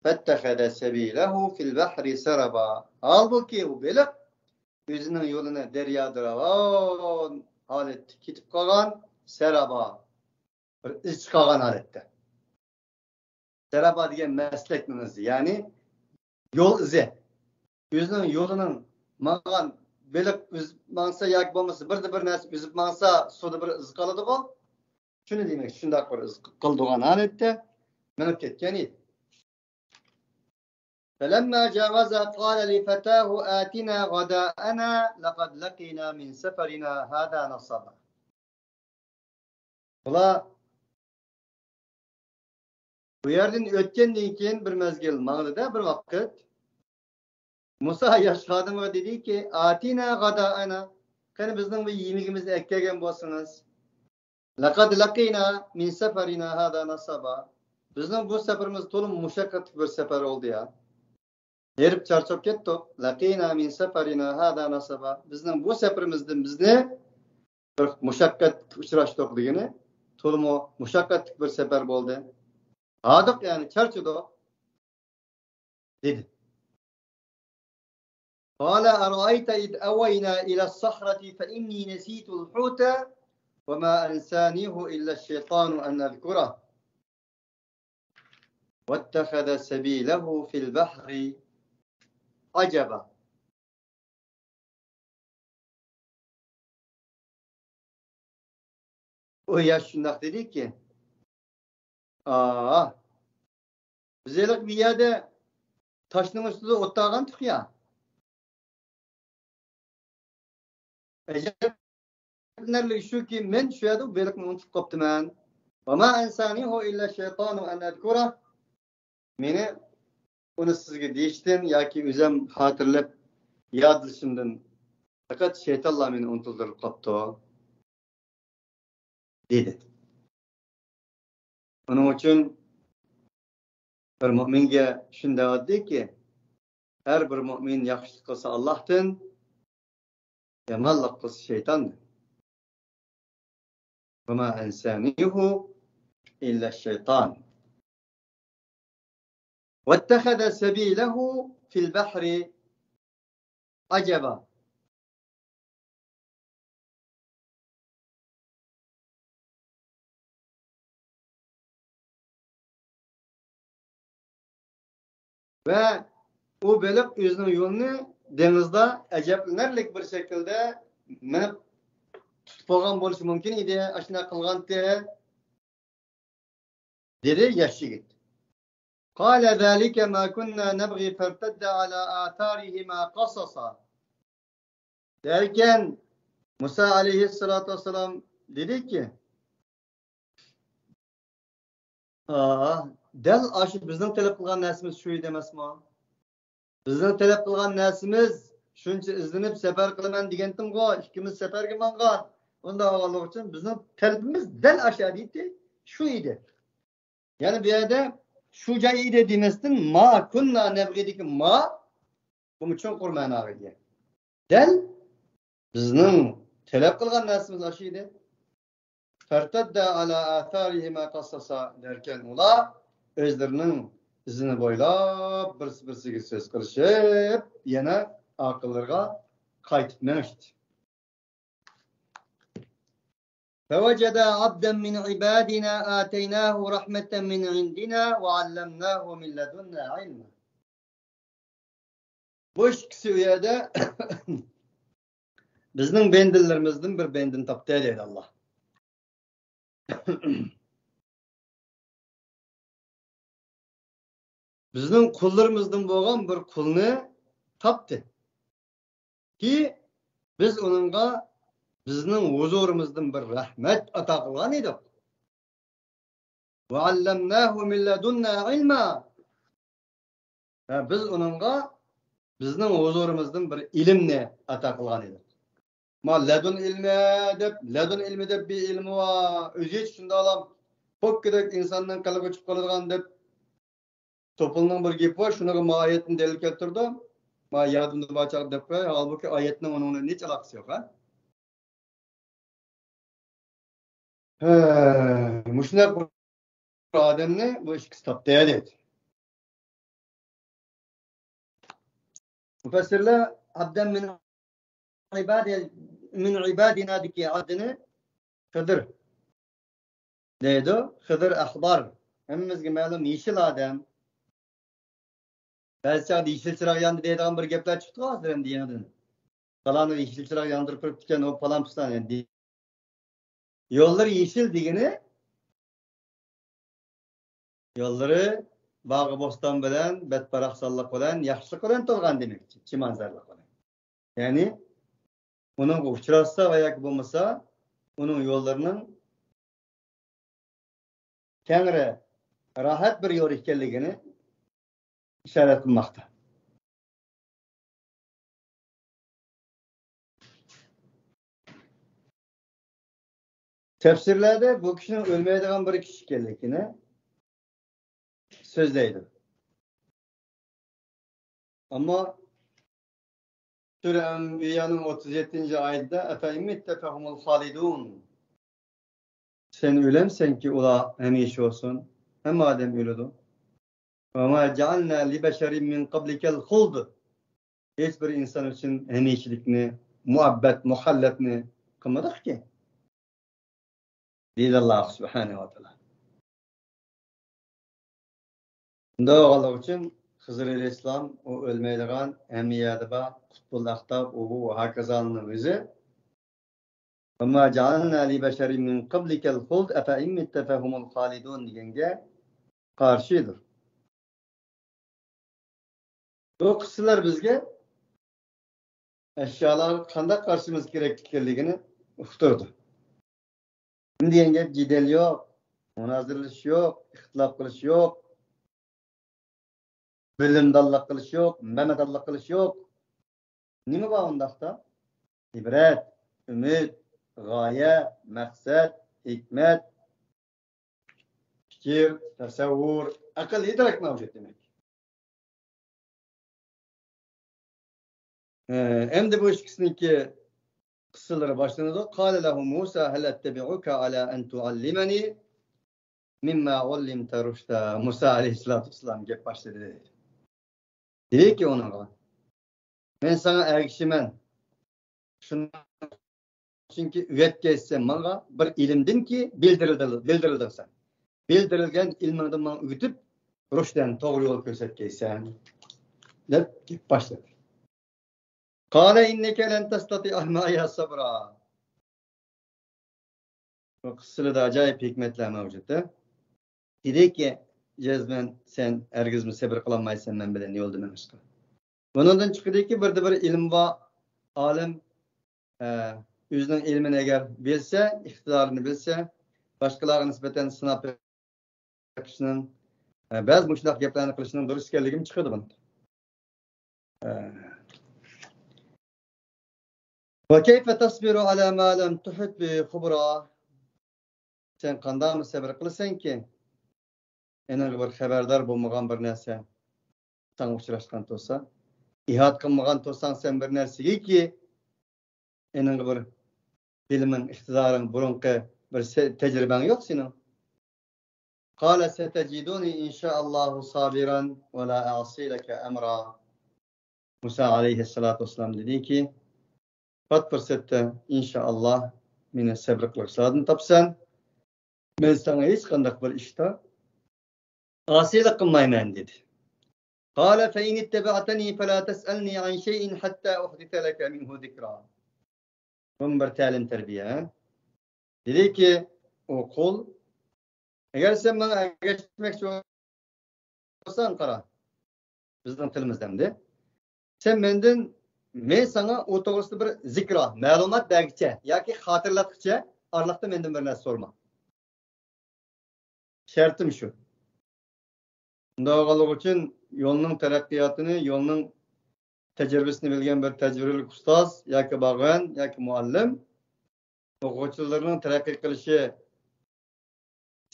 فاتخذ سبيله في البحر سربا. ھالبۇكى، ئۇ بېلىق ئۆزىنىڭ يولىنى دەريادا راۋان ھالەتتە كېتىپ قالغان، سەرابا، بىر ئىز چىقارغان ھالەتتە. سەرابا دېگەن مەسلەكنىڭ ئىزى، يەنى يول ئىزى. ئۆزىنىڭ يولىنىڭ ماڭغان، بېلىق ئۈزۈپ ماڭسا ياكى بولمىسا بىردە بىر نەرسە ئۈزۈپ ماڭسا سۇدا بىر ئىز قالىدىغۇ. شۇنى دېمەكچى، شۇنداق بىر ئىز قالىدىغان ھالەتتە مېڭىپ كەتكەن ئىدى. فلما جاوزا قال لفتاه آتنا غداءنا لقد لقينا من سفرنا هذا نصبا. بۇلار بۇ يەردىن ئۆتكەندىن كېيىن بىر مەزگىل ماڭدى-دە، بىر ۋاقىت. مۇسا ياش خادىمغا دېدىكى، آتنا غداءنا، قېنى بىزنىڭ بىر يېمىكىمىزنى ئەكەلگەن بولسىڭىز. لقد لقينا من سفرنا هذا نصبا. بىزنىڭ بۇ سەپىرىمىز تولىمۇ مۇشەققەتلىك بىر سەپەر بولدى يا. ھېرىپ چارچاپ كەتتۇق. لقينا من سفرنا هذا نصبا. بىزنىڭ بۇ سەپىرىمىزدىن بىزنى بىر مۇشەققەتكە ئۇچراشتۇق دېگىنى، تولىمۇ مۇشەققەتلىك بىر سەپەر بولدى. ھاردۇق، يەنى چارچىدۇق، دېدى. قال أرأيت إذ أوينا إلى الصخرة فإني نسيت الحوت وما أنسانيه إلا الشيطان أن أذكره واتخذ سبيله في البحر عجبا. ئۇ ياش شۇنداق دېدىكى، ئا، بىز ھېلىقى بىر يەردە تاشنىڭ ئۈستىدە ئولتۇرغانتۇق يا. ئەجەبلىنەرلىكى شۇكى، مەن شۇ يەردە بېلىقنى ئۇنتۇپ قاپتىمەن. وما أنسانيه إلا الشيطان أن أذكره. مېنى ئۇنى سىزگە دېيىشتىن ياكى ئۆزۈم خاتىرىلەپ يادلىشىمدىن پەقەت شەيتانلا مېنى ئۇنتۇلدۇرۇپ قاپتۇ، دېدى. ئۇنىڭ ئۈچۈن بىر مۆمىنگە شۇنداق دېدىكى، ھەر بىر مۆمىن ياخشىلىق قىلسا ئاللاھتىن، يامانلىق قىلسا شەيتاندىن. وما أنسانيه إلا الشيطان واتخذ سبيله في البحر عجبا. ۋە ئۇ بېلىق ئۆزىنىڭ يولىنى دېڭىزدا ئەجەبلىنەرلىك بىر شەكىلدە مېڭىپ تۇتۇپ بولغان بولۇشى مۇمكىن ئىدى، ئاشۇنداق قىلغانتى، دېدى ياش يىگىت. قال ذلك ما كنا نبغي فارتدا على آثارهما قصصا. دەركەن، مۇسا ئەلەيھىسسالاتۇ ۋەسسالام دېدىكى، ئا، دەل ئاشۇ بىزنىڭ تەلەپ قىلغان نەرسىمىز شۇ ئىدى ئەمەسمۇ؟ بىزنىڭ تەلەپ قىلغان نەرسىمىز شۇنچە ئىزدىنىپ سەپەر قىلىمەن دېگەنتىمغۇ، ئىككىمىز سەپەرگە ماڭغان. ئۇنداق بولغانلىقى ئۈچۈن بىزنىڭ تەلىپىمىز دەل ئاشۇ ئىدى، شۇ ئىدى. يەنى بۇ يەردە شۇ جاي ئىدى دېمەستىن، ما كۇننا نەبغىدىكى ما، بۇمۇ چوڭقۇر مەناغا ئىگە. دەل بىزنىڭ تەلەپ قىلغان نەرسىمىز ئاشۇ ئىدى. فارتدا على آثارهما قصصا دەركەن، ئۇلار ئۆزلىرىنىڭ ئىزىنى بويلاپ بىرسى بىرسىگە سۆز قىلىشىپ، يەنە ئارقىلىرىغا قايتىپ مېڭىشتى. فوجدا عبدا من عبادنا آتيناه رحمة من عندنا وعلمناه من لدنا علما. بۇ ئىككىسى ئۇ يەردە بىزنىڭ بەندىلىرىمىزدىن بىر بەندىنى تاپتى دەيدۇ ئاللا. بىزنىڭ قۇللىرىمىزدىن بولغان بىر قۇلنى تاپتى. كى، بىز ئۇنىڭغا بىزنىڭ ھۇزۇرىمىزدىن بىر رەھمەت ئاتا قىلغان ئىدۇق. وعلمناه من لدنا علما. ھە، بىز ئۇنىڭغا بىزنىڭ ھۇزۇرىمىزدىن بىر ئىلىمنى ئاتا قىلغان ئىدۇق. ما لەدۇن ئىلمى دەپ، لەدۇن ئىلمى دەپ بىر ئىلمى بار. ئۆزى شۇنداقلا پوككىدەك ئىنساننىڭ قېلىغا چىقىپ قالىدىغان دەپ توپىلنىڭ بىر گېپى بار، شۇنىڭغا ما ئايەتتىن دەلىل كەلتۈرىدۇ. ما يادىمدا بار چاغدا دەپ قوياي، ھالبۇكى ئايەتنىڭ ئۇنىڭ بىلەن ھېچ ئالاقىسى يوق، ھە؟ ھە، مۇشۇنداق بىر ئادەمنى بۇ ئىككىسى تاپتى دەيدۇ. مۇپەسسىرلەر ئابدەن مىن ئىبادى-، مىن ئىبادىنادىكى ئابدىنى خىدىر دەيدۇ. خىدىر ئەخبار. ھەممىمىزگە مەلۇم يېشىل ئادەم. بەزى چاغدا يېشىل چىراغ ياندى دەيدىغان بىر گەپلەر چىقتىغۇ ھازىر ئەمدى يېڭىدىن. پالانى يېشىل چىراغ ياندۇرۇپ قويۇپتىكەن، ئۇ پالان پۇستان ئەمدى. يوللىرى يېشىل دېگىنى، يوللىرى باغ-بوستان بىلەن، بەت-باراقسانلىق بىلەن، ياخشىلىق بىلەن تولغان دېمەكچى، چىمەنزارلىق بىلەن. يەنى ئۇنىڭغا ئۇچراتسا ۋە ياكى بولمىسا، ئۇنىڭ يوللىرىنىڭ كەڭرى، راھەت بىر يول ئىكەنلىكىنى ئىشارەت قىلماقتا. تەپسىرلەردە بۇ كىشىنىڭ ئۆلمەيدىغان بىر كىشى ئىكەنلىكىنى سۆزلەيدۇ. ئەمما سۈرە ئەنبىيانىڭ ئوتتۇز يەتتىنچى ئايىتىدە، ئەفەئىن مىتتە فەھۇمۇل خالىدۇن. سەن ئۆلەمسەنكى، ئۇلار ھەمىشە بولسۇن؟ ھەممە ئادەم ئۆلىدۇ. وما جعلنا لبشر من قبلك الخلد. ھېچ بىر ئىنسان ئۈچۈن ھەمىشىلىكنى، مۇھەببەت، مۇخەللەتنى قىلمىدۇقكى، دېدى ئاللاھ سۇبھانەھۇ ۋە تائالا. شۇنداق بولغانلىقى ئۈچۈن خىزىر ئەلەيھىسسالام ئۇ ئۆلمەيدىغان، ھەممە يەردە بار، قۇتبۇل ئەقتاب، ئۇ بۇ ھاكازانىڭ ئۆزى. وما جعلنا لبشر من قبلك الخلد أفإن مت فهم الخالدون دېگەنگە قارشىدۇر. بۇ قىسسىلەر بىزگە ئەشيالارغا قانداق قارىشىمىز كېرەك ئىكەنلىكىنى ئۇقتۇرىدۇ. نېمە دېگەن گەپ، جېدەل يوق، مۇنازىرىلىشىش يوق، ئىختىلاپ قىلىش يوق، بىلىمدانلىق قىلىش يوق، مەمەدانلىق قىلىش يوق. نېمە بار ئۇنداقتا؟ ئىبرەت، ئۈمىد، غايە، مەقسەت، ھېكمەت، پىكىر، تەسەۋۋۇر، ئەقىل، ئىدراك مەۋجۇت دېمەك. ئەمدى بۇ ئىككىسىنىڭكى قىسسىلىرى باشلىنىدۇ. قال له موسى هل أتبعك على أن تعلمني مما علمت رشدا. مۇسا ئەلەيھىسسالاتۇ ۋەسسالام گەپ باشلىدى. دېدىكى ئۇنىڭغا، مەن ساڭا ئەگىشىمەن. شۇنىڭ ئۈچۈنكى ئۆگەتكەيسەن ماڭا بىر ئىلىمدىنكى بىلدۈرۈلدى-، بىلدۈرۈلدىڭ سەن. بىلدۈرۈلگەن ئىلمىڭدىن ماڭا ئۆگىتىپ، رۇشدەن، توغرا يول كۆرسەتكەيسەن، دەپ گەپ باشلىدى. قال إنك لن تستطيع معي صبرا. بۇ قىسسىلىدا ئاجايىپ ھېكمەتلەر مەۋجۇت. دېدىكى، جەزمەن سەن ھەرگىزمۇ سەبرى قىلالمايسەن مەن بىلەن يولدا مېڭىشقا. بۇنىڭدىن چىقىدۇكى، بىردە بىر ئىلىم بار ئالىم، ئە، ئۆزىنىڭ ئىلمىنى ئەگەر بىلسە، ئىقتىدارىنى بىلسە، باشقىلارغا نىسبەتەن سىناپ بېقىشنىڭ، ئە، بەزى مۇشۇنداق گەپلەرنى قىلىشنىڭ دۇرۇس ئىكەنلىكىمۇ چىقىدۇ بۇنىڭدىن. ئە، وكيف تصبر على ما لم تحط به خبرا؟ سەن قانداقمۇ سەبرى قىلىسەنكى، ئېنىڭغا بىر خەۋەردار بولمىغان بىر نەرسە ساڭا ئۇچراشقان تۇرسا، ئىھاتە قىلمىغان تۇرساڭ سەن بىر نەرسىگىكى، ئېنىڭغا بىر بىلىمىڭ، ئىقتىدارىڭ، بۇرۇنقى بىر سە-، تەجرىبەڭ يوق سېنىڭ. قال ستجدني إن شاء الله صابرا ولا أعصي لك أمرا. مۇسا ئەلەيھىسسالاتۇ ۋەسسالام دېدىكى، پات پۇرسەتتە، ئىنشائاللا، مېنى سەبرى قىلغۇچىلاردىن تاپىسەن. مەن ساڭا ھېچقانداق بىر ئىشتا ئاسىيلىق قىلمايمەن، دېدى. قال فإن اتبعتني فلا تسألني عن شيء حتى أحدث لك منه ذكرا. بۇمۇ بىر تەلىم تەربىيە. دېدىكى، ئۇ قۇل، ئەگەر سەن ماڭا ئەگەشمەكچى بولساڭ، قارا، بىزنىڭ تىلىمىزدا ئەمدى، سەن مەندىن، مەن ساڭا ئۇ توغرىسىدا بىر زىكرا، مەلۇمات بەرگۈچە ياكى خاتىرىلەتكۈچە ئارىلىقتا مەندىن بىر نەرسە سورىما. شەرتىم شۇ. شۇنداق بولغانلىقى ئۈچۈن يولنىڭ تەرەققىياتىنى، يولنىڭ تەجرىبىسىنى بىلگەن بىر تەجرىبىلىك ئۇستاز ياكى باغۋەن ياكى مۇئەللىم ئوقۇغۇچىلىرىنىڭ تەرەققىي قىلىشى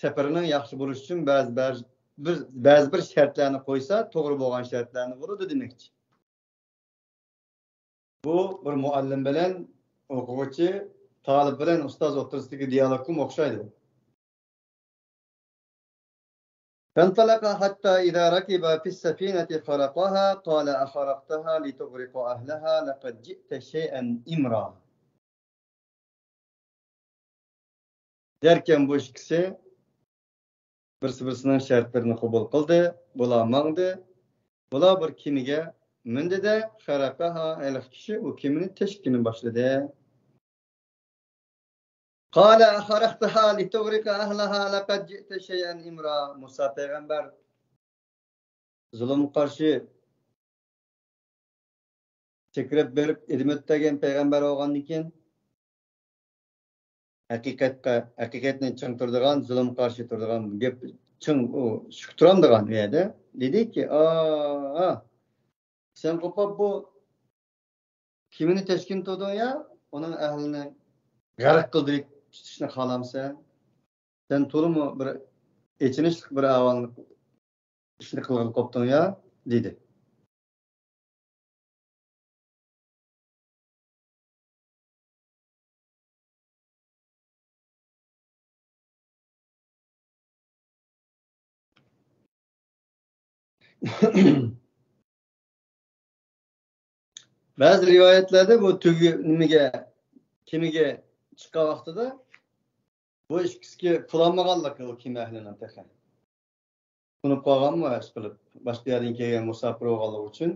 سەپىرىنىڭ ياخشى بولۇشى ئۈچۈن بەزى، بەزى بىر، بەزى بىر شەرتلەرنى قويسا، توغرا بولغان شەرتلەرنى قويىدۇ دېمەكچى. بۇ بىر مۇئەللىم بىلەن ئوقۇغۇچى، تالىپ بىلەن ئۇستاز ئوتتۇرىسىدىكى دىيالوگقىمۇ ئوخشايدۇ. فانطلقا حتى إذا ركبا في السفينة خرقها قال أخرقتها لتغرق أهلها لقد جئت شيئا إمرا. دەركەن بۇ ئىككىسى بىرسى-بىرسىنىڭ شەرتلىرىنى قوبۇل قىلدى، بۇلار ماڭدى. بۇلار بىر كېمىگە مىندى-دە، خەرەقەھا، ھېلىقى كىشى ئۇ كېمىنى تېشىپ كېلىپ باشلىدى. قال أخرقتها لتغرق أهلها لقد جئت شيئا إمرا. مۇسا پەيغەمبەر زۇلۇمغا قارشى سېكىرىپ بېرىپ ئىلىم ئۆتەلىگەن پەيغەمبەر بولغاندىكىن، ھەقىقەتكە، ھەقىقەتنى چىڭ تۇرىدىغان، زۇلۇمغا قارشى تۇرىدىغان، گەپ چىڭ، ئۇ، سۈكۈت تۇرامدىغان ئۇ يەردە. دېدىكى، ئا، سەن قوپاپ بۇ كېمىنى تەشكىن تۇردۇڭ يا، ئۇنىڭ ئەھلىنى غەرق قىلدۇرۇپ تۇتۇشنى خالامسەن؟ سەن تولىمۇ بىر ئېچىنىشلىق بىر ئەھۋالنى، ئىشنى قىلغىلى قوپتۇڭ يا، دېدى. بەزى رىۋايەتلەردە بۇ تۈگى نېمىگە، كېمىگە چىققان ۋاقتىدا بۇ ئىككىسىگە پۇل ئالمىغانلىقى، ئۇ كېمە ئەھلىنىڭ تېخى تونۇپ قالغانمۇ، ئىشقىلىپ باشقا يەردىن كەلگەن مۇساپىر بولغانلىقى ئۈچۈن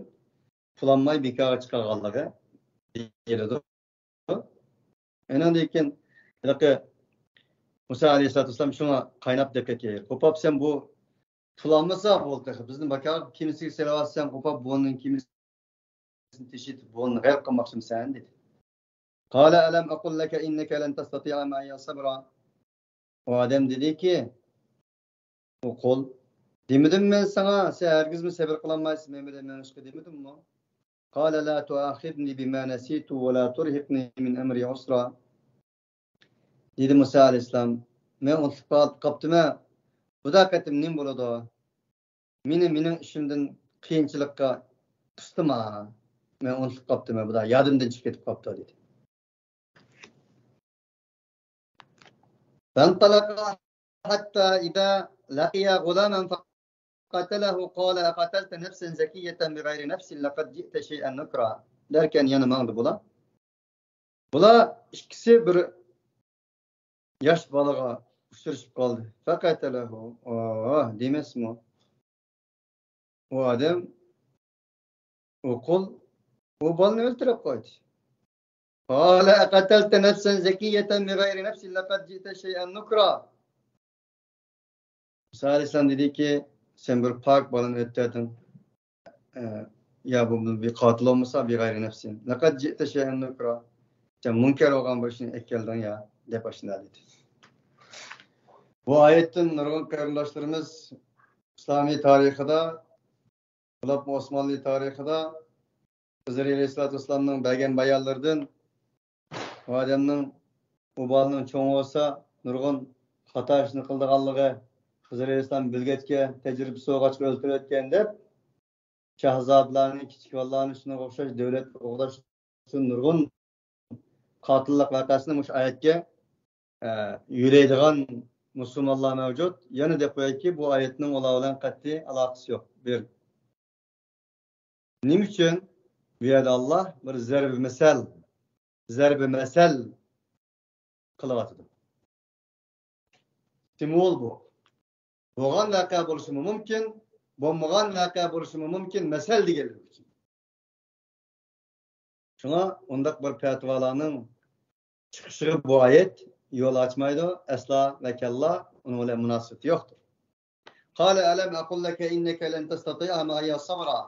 پۇل ئالماي بىكارغا چىقارغانلىقى دېيىلىدۇ. ئۇنىڭدىن كېيىن ھېلىقى مۇسا ئەلەيھىسسالاتۇ ۋەسسالام شۇڭا قايناپ دەپ كەتكەن. قوپاپ، سەن بۇ پۇل ئالمىسا بولدى تېخى. بىزنى بىكار كېمىسىگە سېلىۋاتىسەن، قوپاپ، بۇنىڭ كېمىسىنى تېشىتىپ، بۇنى غەرق قىلماقچىمىسەن؟ دېدى. قال ألم أقل لك إنك لن تستطيع معي صبرا. ئۇ ئادەم دېدىكى، ئۇ قۇل، دېمىدىممۇ مەن ساڭا، سەن ھەرگىزمۇ سەۋر قىلالمايسەن مەن بىلەن مېڭىشقا، دېمىدىممۇ؟ قال لا تؤاخذني بما نسيت ولا ترهقني من أمري عسرا. دېدى مۇسا ئەلەيھىسسالام، مەن ئۇنتۇلۇپ قال-، قاپتىمەن. بۇدا قېتىم نېمە بولىدۇ؟ مېنى مېنىڭ ئىشىمدىن قىيىنچىلىققا قىستىما. مەن ئۇنتۇلۇپ قاپتىمەن، بۇدا يادىمدىن چىقىپ كېتىپ قاپتۇ، دېدى. فانطلقا حتى إذا لقيا غلاما فقتله قال أقتلت نفسا زكية بغير نفس لقد جئت شيئا نكرا. دەركەن يەنە ماڭدى بۇلار. بۇلار ئىككىسى بىر ياش بالىغا ئۇچرىشىپ قالدى. فقتله. ئوھ، دېمەسمۇ؟ ئۇ ئادەم، ئۇ قۇل ئۇ بالىنى ئۆلتۈرۈپ قويدى. قال أقتلت نفسا زكية بغير نفس لقد جئت شيئا نكرا. مۇسا ئەلەيھىسسالام دېدىكى، سەن بىر پاك بالىنى ئۆلتۈردۈڭ. ئە، يا بۇ بىر قاتىل بولمىسا، بىغەيرى نەپسىن. لەقەد جىئتە شەيئەن نۇكرا. سەن مۇنكەر بولغان بىر ئىشنى ئەكەلدىڭ يا، دەپ ئاشۇنداق دېدى. بۇ ئايەتتىن نۇرغۇن قېرىنداشلىرىمىز ئىسلامىي تارىخىدا، بولۇپمۇ ئوسمانلى تارىخىدا خىزىر ئەلەيھىسسالاتۇ ۋەسسالامنىڭ بەرگەن بايانلىرىدىن، ئۇ ئادەمنىڭ، ئۇ بالىنىڭ چوڭ بولسا نۇرغۇن خاتا ئىشنى قىلىدىغانلىقى، خىزىر ئەلەيھىسسالام بىلگەچكە، تەجرىبىسى بولغاچقا ئۆلتۈرۈۋەتكەن دەپ، شاھزادىلارنى، كىچىك بالىلارنى شۇنىڭغا ئوخشاش دۆلەتكە قوغداش ئۈچۈن نۇرغۇن قاتىللىق ۋەقەسىنى مۇشۇ ئايەتكە، ئە، يۆلەيدىغان مۇسۇلمانلار مەۋجۇت. يەنە دەپ قويايكى، بۇ ئايەتنىڭ ئۇلار بىلەن قەتئىي ئالاقىسى يوق. بىر. نېمە ئۈچۈن بۇ يەردە ئاللا بىر زەربى مەسەل، زەربى مەسەل قىلىۋاتىدۇ؟ سىمۋول بۇ. بولغان ۋەقە بولۇشىمۇ مۇمكىن، بولمىغان ۋەقە بولۇشىمۇ مۇمكىن، مەسەل دېگەنلىك ئۈچۈن. شۇڭا ئۇنداق بىر پەتىۋالارنىڭ چىقىشىغا بۇ ئايەت يول ئاچمايدۇ، ئەسلا ۋە كاللا ئۇنىڭ بىلەن مۇناسىۋىتى يوقتۇر. قال ألم أقل لك إنك لن تستطيع معي صبرا.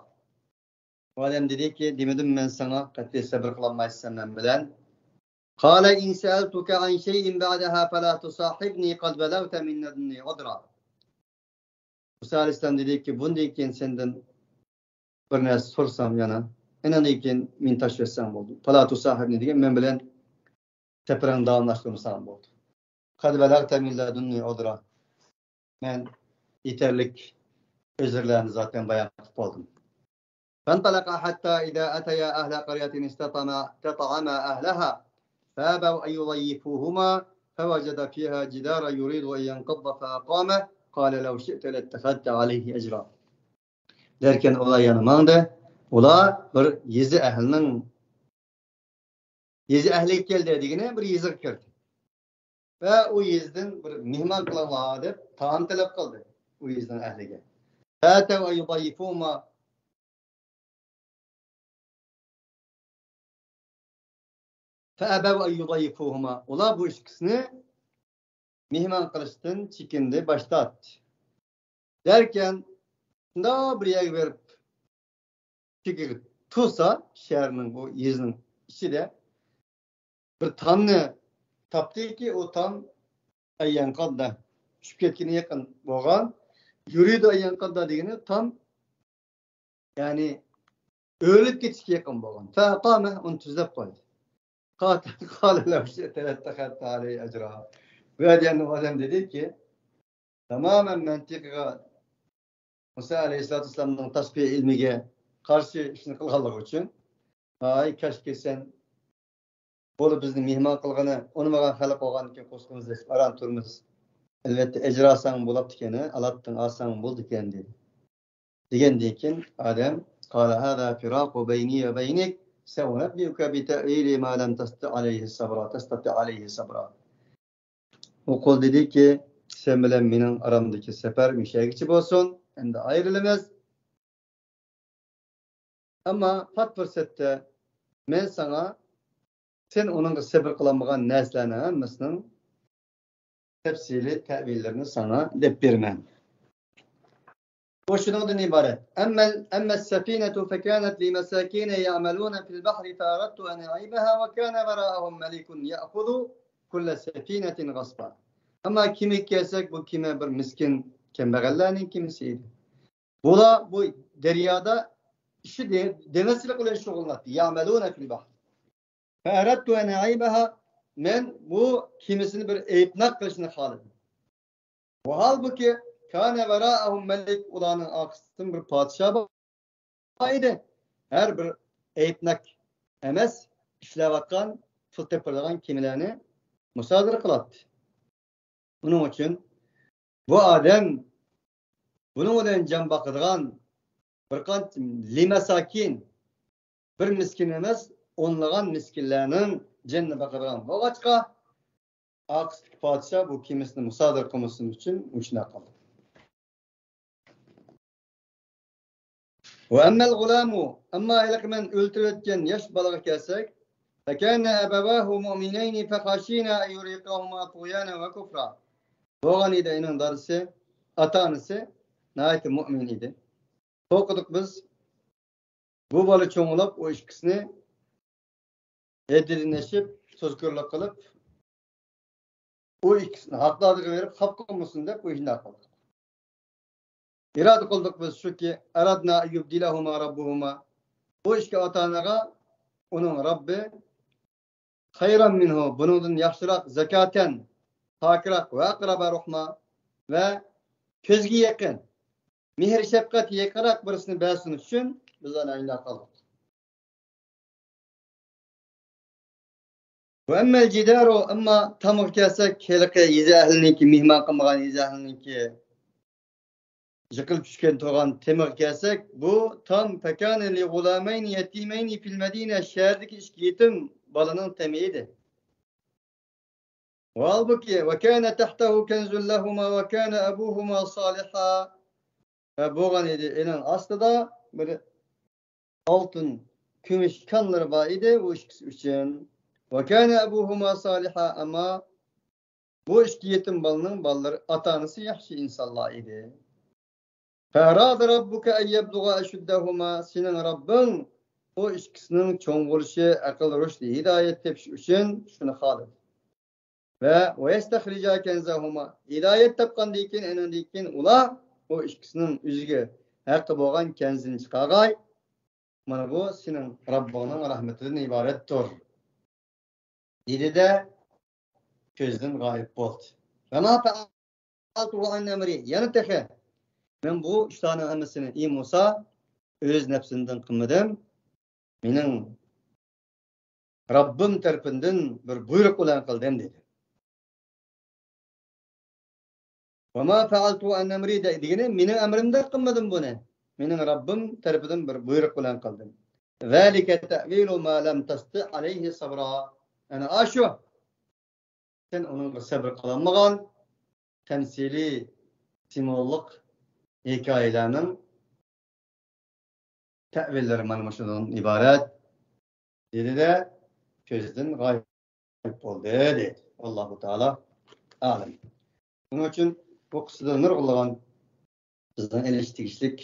ئۇ ئادەم دېدىكى، دېمىدىم مەن ساڭا، قەتئىي سەۋر قىلالمايسەن مەن بىلەن؟ قال إن سألتك عن شيء بعدها فلا تصاحبني قد بلغت من لدني عذرا. مۇسا ئەلەيھىسسالام دېدىكى، بۇندىن كېيىن سەندىن بىر نەرسە سورىسام يەنە، ئېنىڭدىن كېيىن مېنى تاشلىۋەتسەڭ بولدى. فلا تصاحبني دېگەن، مەن بىلەن سەپىرىڭنى داۋاملاشتۇرمىساڭ بولدى. قد بلغت من لدني عذرا. مەن يېتەرلىك ئۆزرلەرنى زاتەن بايان قىلىپ بولدۇم. فانطلقا حتى إذا أتيا أهل قرية استطعما، استطعما أهلها فأبوا أن يضيفوهما فوجدا فيها جدارا يريد أن ينقض فأقامه قال لو شئت لاتخذت عليه أجرا. دەركەن ئۇلار يەنە ماڭدى. ئۇلار بىر يېزا ئەھلىنىڭ، يېزا ئەھلىگە كەلدى دېگىنى بىر يېزىغا كىردى. ۋە ئۇ يېزىدىن بىر مېھمان قىلىڭلار دەپ تائام تەلەپ قىلدى ئۇ يېزىنىڭ ئەھلىگە. فأتوا أن يضيفوهما فأبوا أن يضيفوهما. ئۇلار بۇ ئىككىسىنى مېھمان قىلىشتىن چېكىندى، باش تارتتى. دەركەن، شۇنداق بىر يەرگە بېرىپ، چېكىگە تۇرسا، شەھەرنىڭ، بۇ يېزىنىڭ ئىچىدە بىر تامنى تاپتىكى، ئۇ تام أن ينقض، چۈشۈپ كەتكىنى يېقىن بولغان. يريد أن ينقض دېگىنى تام، يەنى ئۆلۈپ كېتىشكە يېقىن بولغان. فأقامه، ئۇنى تۈزلەپ قويدى. قال، قال لو شئت لاتخذت عليه أجرا. بۇ يەردە يەنە ئۇ ئادەم دېدىكى، تامامەن مەنتىقىغا، مۇسا ئەلەيھىسسالاتۇ ۋەسسالامنىڭ تەشبىھ ئىلمىگە قارشى ئىشنى قىلغانلىقى ئۈچۈن، ھاي، كاشكى سەن بولۇپ بىزنى مېھمان قىلغىنى، ئۇنىمىغان خەلق بولغاندىكىن قورسىقىمىزنى ئېچىپ ئاران تۇرىمىز. ئەلۋەتتە، ئەجىر ئالساڭ بولاتتىكەن، ئالاتتىڭ، ئالساڭ بولىدىكەن، دېدى. دېگەندىن كېيىن ئادەم، قال هذا فراق بيني وبينك، سأنبئك بتأويل ما لم تستطع عليه صبرا، تستطع عليه صبرا. ئۇ قۇل دېدىكى، سەن بىلەن مېنىڭ ئارامدىكى سەپەر مۇشۇ يەرگىچە بولسۇن، ئەمدى ئايرىلىمىز. ئەمما پات پۇرسەتتە مەن ساڭا سەن ئۇنىڭغا سەۋر قىلالمىغان نەرسىلەرنىڭ ھەممىسىنىڭ تەپسىلىي تەۋىللىرىنى ساڭا دەپ بېرىمەن. بۇ شۇنىڭدىن ئىبارەت. أما، أما السفينة فكانت لمساكين يعملون في البحر فأردت أن أعيبها وكان وراءهم ملك يأخذ كل سفينة غصبا. ئەمما كېمىگە كەلسەك، بۇ كېمە بىر مىسكىن كەمبەغەللەرنىڭ كېمىسى ئىدى. بۇلار بۇ دەريادا ئىشى دېڭىزچىلىق بىلەن شۇغۇللىناتتى. يعملون في البحر. فأردت أن أعيبها، مەن بۇ كېمىسىنى بىر ئەيىبناك قىلىشنى خالىدىم. ۋاھالبۇكى، كان وراءهم ملك، ئۇلارنىڭ ئارقىسىدىن بىر پادىشاھ بار ئىدى. ھەر بىر ئەيىبناك ئەمەس، ئىشلەۋاتقان، پۇل تېپىلىدىغان كېمىلەرنى مۇسادىرە قىلاتتى. ئۇنىڭ ئۈچۈن بۇ ئادەم بۇنىڭ بىلەن جان باقىدىغان بىر قانچە لمساكين، بىر مىسكىن ئەمەس، ئونلىغان مىسكىنلەرنىڭ جېنىنى باقىدىغان بولغاچقا، ئارقىسىدىكى پادىشاھ بۇ كېمىسىنى مۇسادىرە قىلمىسۇن ئۈچۈن مۇشۇنداق قىلدى. وأما الغلام، ئەمما ھېلىقى مەن ئۆلتۈرۈۋەتكەن ياش بالىغا كەلسەك، فكان أبواه مؤمنين فخشينا أن يرهقهما طغيانا وكفرا. بولغان ئىدى ئۇنىڭ دادىسى، ئاتا-ئانىسى ناھايىتى مۆمىن ئىدى. قورقتۇق بىز، بۇ بالا چوڭلاپ ئۇ ئىككىسىنى ھەددىدىن ئېشىپ، تۇزكورلۇق قىلىپ، ئۇ ئىككىسىنى ھەق دادىغا بېرىپ خاپا قىلمىسۇن دەپ، ئۇ شۇنداق قىلدۇق. ئىرادە قىلدۇق بىز شۇكى، أردنا أن يبدلهما ربهما، بۇ ئىككى ئاتا-ئانىغا ئۇنىڭ رەببى خيرا منه، بۇنىڭدىن ياخشىراق، زكاة، پاكراق، وأقرب رحما، ۋە كۆزگە يېقىن، مېھىر-شەپقەت يېقىنراق بىرسىنى بەرسۇن ئۈچۈن بىز ئانا ئىندا قىلدۇق. وأما الجدار، ئەمما تامغا كەلسەك، ھېلىقى يېزا ئەھلىنىڭكى، مېھمان قىلمىغان يېزا ئەھلىنىڭكى يىقىلىپ چۈشكەن تۇرغان تېمىغا كەلسەك، بۇ تام فكان لغلامين يتيمين في المدينة، شەھەردىكى ئىككى يېتىم بالىنىڭ تېمى ئىدى. ۋاھالبۇكى، وكان تحته كنز لهما وكان أبوهما صالحا. ۋە بولغان ئىدى ئۇنىڭ ئاستىدا بىر ئالتۇن، كۈمۈش كانلىرى بار ئىدى ئۇ ئىككىسى ئۈچۈن. وكان أبوهما صالحا، ئەمما بۇ ئىككى يېتىم بالىنىڭ بالىلىرى، ئاتا-ئانىسى ياخشى ئىنسانلار ئىدى. فأراد ربك أن يبلغا أشدهما، سېنىڭ رەببىڭ ئۇ ئىككىسىنىڭ چوڭ بولۇشى، ئەقىل رۇشدى، ھىدايەت تېپىشى ئۈچۈن شۇنى خالىدى. ۋە ويستخرجا كنزهما، ھىدايەت تاپقاندىن كېيىن، ئېنىڭدىن كېيىن ئۇلار ئۇ ئىككىسىنىڭ ئۆزىگە ھەققى بولغان كەنزىنى چىقارغاي. مانا بۇ سېنىڭ رەببىڭنىڭ رەھمىتىدىن ئىبارەتتۇر، دېدى-دە، كۆزدىن غايىب بولدى. وما فعلته عن أمري، يەنە تېخى، مەن بۇ ئىشلارنىڭ ھەممىسىنى، ئى مۇسا، ئۆز نەپسىمدىن قىلمىدىم، مېنىڭ رەببىم تەرىپىمدىن بىر بۇيرۇق بىلەن قىلدىم، دېدى. وما فعلته عن أمري دېگىنى، مېنىڭ ئەمرىمدە قىلمىدىم بۇنى. مېنىڭ رەببىم تەرىپىدىن بىر بۇيرۇق بىلەن قىلدىم. ذلك تأويل ما لم تستطع عليه صبرا. ئەنە ئاشۇ، سەن ئۇنىڭغا سەۋر قىلالمىغان تەمسىلىي، سىمۋوللۇق ھېكايىلەرنىڭ تەۋىللىرى مانا مۇشۇنىڭدىن ئىبارەت، دېدى-دە، كۆزدىن غايىب بولدى، دېدى. ئاللاھۇ تائالا ئالەم. شۇنىڭ ئۈچۈن بۇ قىسسىدا نۇرغۇنلىغان بىزنىڭ ئېلىش تېگىشلىك،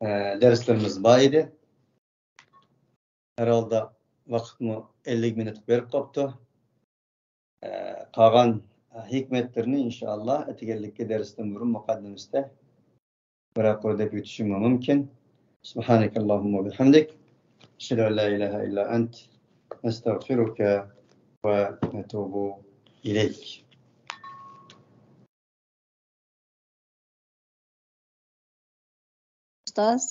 ئە، دەرسلىرىمىز بار ئىدى. ھەر ھالدا ۋاقىتمۇ ئەللىك مىنۇتقا بېرىپ قاپتۇ. ئە، قالغان ھېكمەتلىرىنى ئىنشائاللا ئەتىگەنلىككە دەرستىن بۇرۇن مۇقەددىمىسىدە بىرەر قۇر دەپ ئۆتۈشۈممۇ مۇمكىن. سبحانك اللهم وبحمدك. أشهد أن لا إله إلا أنت. نستغفرك ونتوب إليك. ئۇستاز.